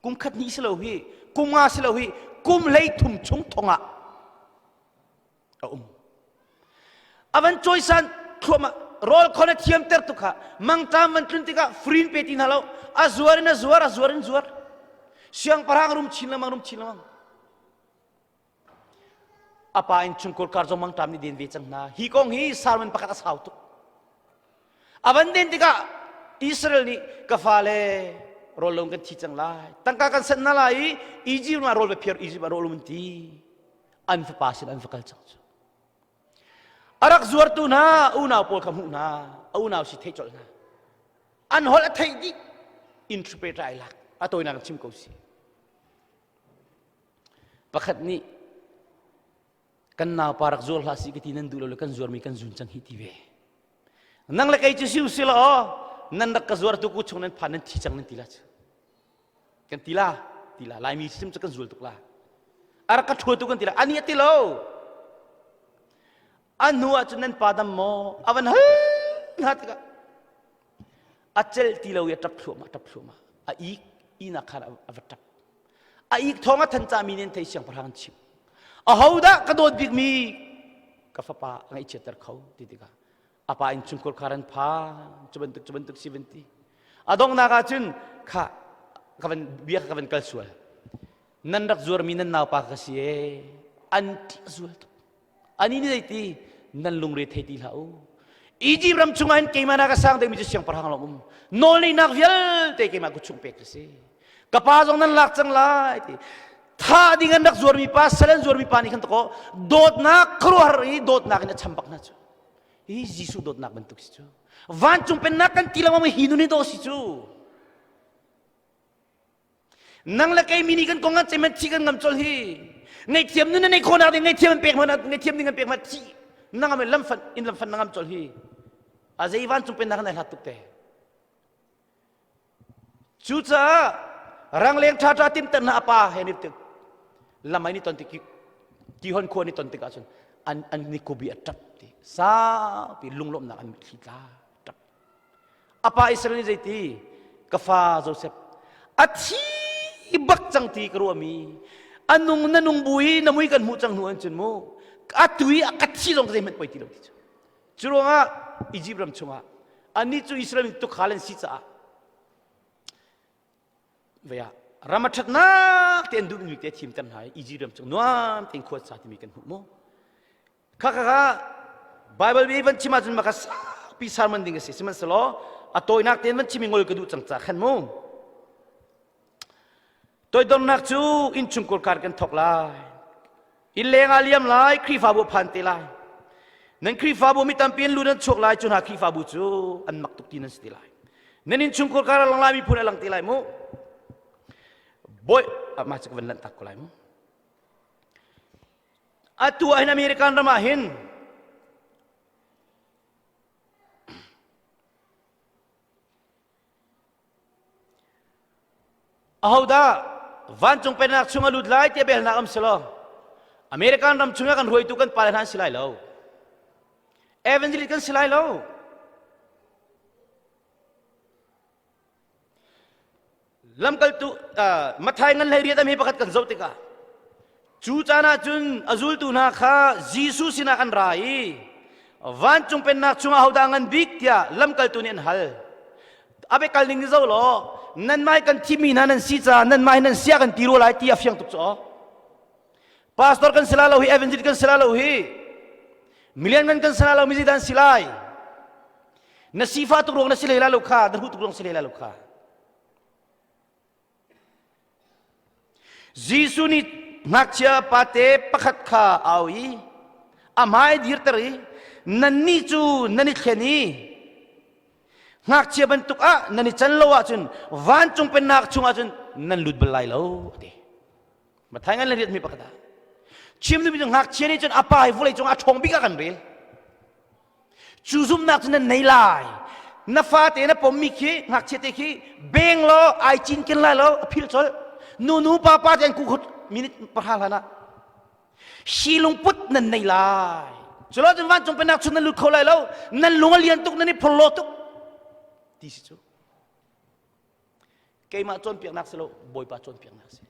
kum khat hnih si lo hi kum nga si lo hi kum 33 chung thong ah a um a van cawisan thluahmah rawl khon a thiamter tuk kha mangṭam van tlun tikah frin pe ti hna lo a zuar in a zuar a zuar in zuar siangpahrang rum chin lengmang rum chin lengmang a pa in chungkur kar zong mangṭam nih den ve cang hna hi kong hi sermon pakhat a sau tuk a van den tikah Israel nih ka fale rawl lo kan thi cang lai tangka kan sanh hna lai i Egypt ah rawl va phiar Egypt ah rawl um ti an fapa sin an va kal cang cu a rak zuartu hna unau pawl kha hmuh hna a unau si theih colh hna an holh a theih dih interpreter ai lak a tawinak chim ko si Pakhat nih kan naupa rak zuar hlah si ka ti nan duh lo le kan zuarmi kan zun cang hi ti ve. Nang le kei cu si usih law aw nan rak ka zuar tu ku chung nan phan nan thi cang nan ti la cu. Kan ti la ti la Laimi sim cu kan zual tuk la. A rak ka ṭhua tu kan ti la ani a ti lo. A hnu ah cun nan pa dam maw a van hal hna tikah a celh ti lo i a ṭap thluahmah ṭap thluahmah a ik ihnak khan a va ṭap a ik thawng a than cami nih an thei siangpahrang an chimh ahodah ka dawt bikmi ka fapa a ngaihchiatter kho ti tikah a pa innchungkhar khar an phan cu bantuk cu bantuk si van ti a donghnak ah cun kha ka van bia ka van kal sual nan rak zuarmi nan naupa ka si e an ṭih zual tuk Ani nih zeiti nan lungre thei ti hlah u. Egypt ram chungah hin keimah nak a sang deuhmi cu siangpahrang lawng um. Nawlneinak vialte keimah kut chung pek ka si. Ka pa zong nan lak cang lai ti. Thah ding an rak zuarmi pa, sal an zuarmi pa nih khan takaw dawtnak khuaruahhar i dawtnak in a cham bak hna cu. Hi Jesuh dawtnak bantuk si cu. Vancung pennak kan ti lengmang hi nun hi dawh si cu. Nang le kei mi nih kan kong an cemen thi kan ngam col hi. Ngaihthiam nun na nei khawnak ding ngaihthiam an pek hmanh ngaihthiam ding an pek hmanh thi na ngam lamfan in lamfan na ngam col hi. A zei vancung pennak nan hlat tuk te. Cucaah rangleng ṭhaṭha timter hna a pa he ni tik lamai ni ton tik kihon khua ni ton tikah cun an an ni kubi a ṭap ti saupi lunglawmhnak an mitthli tla ṭap. A pa Israel nih zeiti ka fa Joseph a thi bak cang ti ka ruahmi a nung na nung bu i na mui kan hmuh cang hnu an cun mu a tu i a ka thi zong ka zeihmanh poi ti lo ti cu Cu ruangah Egypt ram chungah annih cu Israel mi tukhal an si caah vei ah ram a ṭhatnak te an duhmi te thimter hna i Egypt ram chung nuam tein khua sa timi kan hmuh mu. Kha kha kha Bible bi van chim ahcun maka saupi sermon ding a si sihmanhsehlaw a tawinak tein van chim i ngol ka duh cang ca khan mu. Toidornak cu innchungkhar kar kan thawk lai. Inn leng ah liam lai, Khrihfabu phan te lai. Nan Khrihfabu mi tampi an lut an chuak lai, cu hna Khrihfabu cu an mak tuk ti nan si te lai. Nan innchungkhar kar a lang lai, miphun a lang te lai mu. Bawi, mah cu ka van lanh tak ko lai mu. Atu ah hin American ram ah hin Ahodah vancung pennak chung a lut lai tiah biahalnak um selaw American ram chungah kan hruaitu kan pale hna an si lai lo. Evangelist kan si lai lo. Lamkaltu uh, Mathai ngan hlei riat mi pakhat kan zoh tikah Cu caan ah cun a zultu hna kha Jesuh sinah an ra i vancung pennak chungah hodah ngan bik tiah lamkaltu nih an hal. A biakal ning ni zo law nanmah kan thimmi hna nan si caah nanmah hi nan sia kan ti rua lai ti a fiang tuk cu. Pastor kan si lai lo hi, evangelist kan si lai lo hi, milian ngan kan si lai lo, mi zeidah an si lai? Na sifa tuk ruang na si hlei lai lo kha, na hruh tuk ruang si hlei lai lo kha. Jesuh nih ngakchia pate pakhat kha a au i a hmai dirter i nannih cu nan i thlen i ngakchia bantuk ah nan i can lo ahcun vancung pennak chungah cun nan lut bal lai lo a ti. Mathai ngan le riatmi pakhat ah chim duhmi cu ngakchia nih cun a pa hi vawlei cungah a ṭhawng bik ah kan rel. Cu zumhnak cu nan nei lai. Na fate na pommi khi ngakchia te khi beng law ai cinken lai lo a phil colh. Nu nu pa pa te an kukhut minute pahra hlan ah hi lungput nan nei lai. Culo cun vancung pennak chung nan lut kho lai lo. Nan lung a lian tuk nan i phorhlaw tuk ti si cu. Keimah cawnpiaknak si lo Bawipa cawnpiaknak si.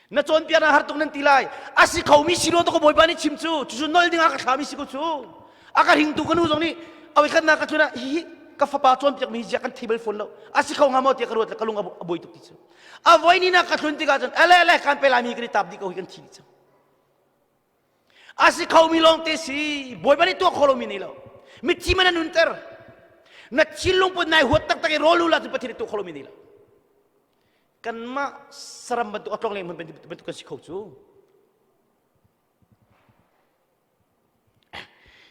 Na cawnpiaknak har tuk nan ti lai. A si khomi si lo to ka Bawipa nih chim cu. Cucu nol ding ah ka thlami si ko cu. A ka hringtu ka nu zong nih a voikhatnak ka tlun ah hihi ka fapa cawnpiakmi hi ziah kan thei bal fawn lo. A si kho hnga maw tiah ka ruat le ka lung a buai tuk ti cu. A voi ni nak ka tlun tikah cun ele ele kan pe laimi kan i tap dih ko hi kan thi dih cang. A si khomi lawngte si. Bawipa nih tuah kho lomi nei lo. Mithi man a nunter. Na thinlung put nai huat taktak i rawl ul ahcun Pathian nih tuah kho lomi nei lo. Kanmah saram bantuk a tlong leng bantuk kan si kho cu.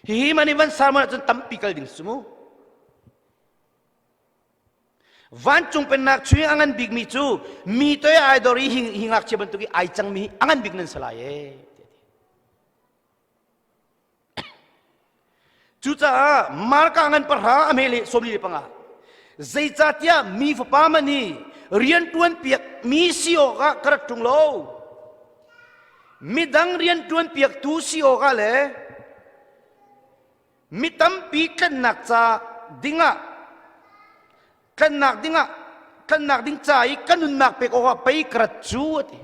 Hihi man i van sermon ahcun tampi kal ding si mu. Vancung pennak chung i a ngan bikmi cu mi toi ai dor i hi ngakchia bantuk i ai cangmi hi a ngan bik nan si lai ee. Cucaah Marka ngan pahra a hme le 45 zeicahtiah mi fapa man hi rianṭuan piak mi si awkah ka rat ṭung lo midang rianṭuan piaktu si awkah le mi tampi tlennak ca dingah tlannak dingah tlannak ding ca i ka nunnak pek awkah pei ka rat cu a ti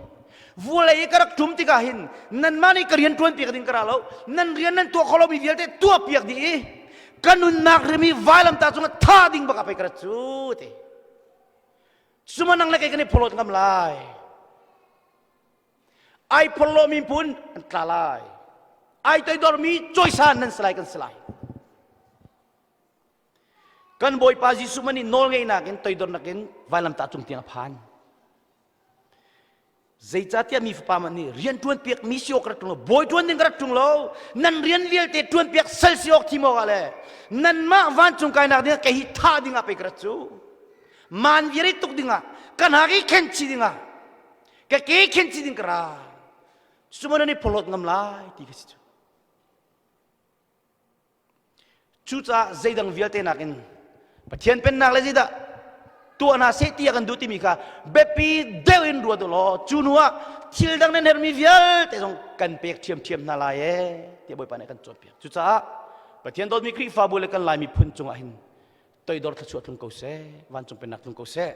vulei i ka rak ṭum tikah hin nanmah nih ka rian ṭuan piak ding ka ra lo nan rian nan tuah kho lomi vialte tuah piak dih i ka nunnak rim i vailamtah cungah tha ding bak ah pei ka rat cu a ti cuma nang le kei kan i phorhlawt ngam lai ai phorhlawmi phun an tla lai ai toidormi cawisan nan si lai kan si lai Kan Bawipa Jesuh man nih nawlngeihnak in toidornak in vailamtah cung tiang a phan. Zeicahtiah mi fapa man nih rian ṭuan piak mi si awk ka rak ṭung lo, bawi ṭuan ding ka rak ṭung lo, nan rian vialte ṭuan piak sal si awk thim awk ah le nanmah vancung kainak dingah kei hi thah dingah pei ka rat cu. Man viar i tuk dingah ka hnak i khen chih dingah ka ke khen chih ding ka ra. Cucu nan i phorhlawt ngam lai ti ka si cu. Cucaah zeidang vialte nakin Pathian pennak le zeidah tuah hna seh ti a kan duh timi kha biapi deuh in ruat u law cu hnu ah thil dang nan herhmi vialte zong kan pek ṭhiamṭhiam hna lai ee tiah Bawipa nih a kan cawnpiak. Cucaah Pathian dawtmi Khrihfabu le kan Lai miphun cungah hin toidor thluachuah tlung ko seh, vancung pennak tlung ko seh.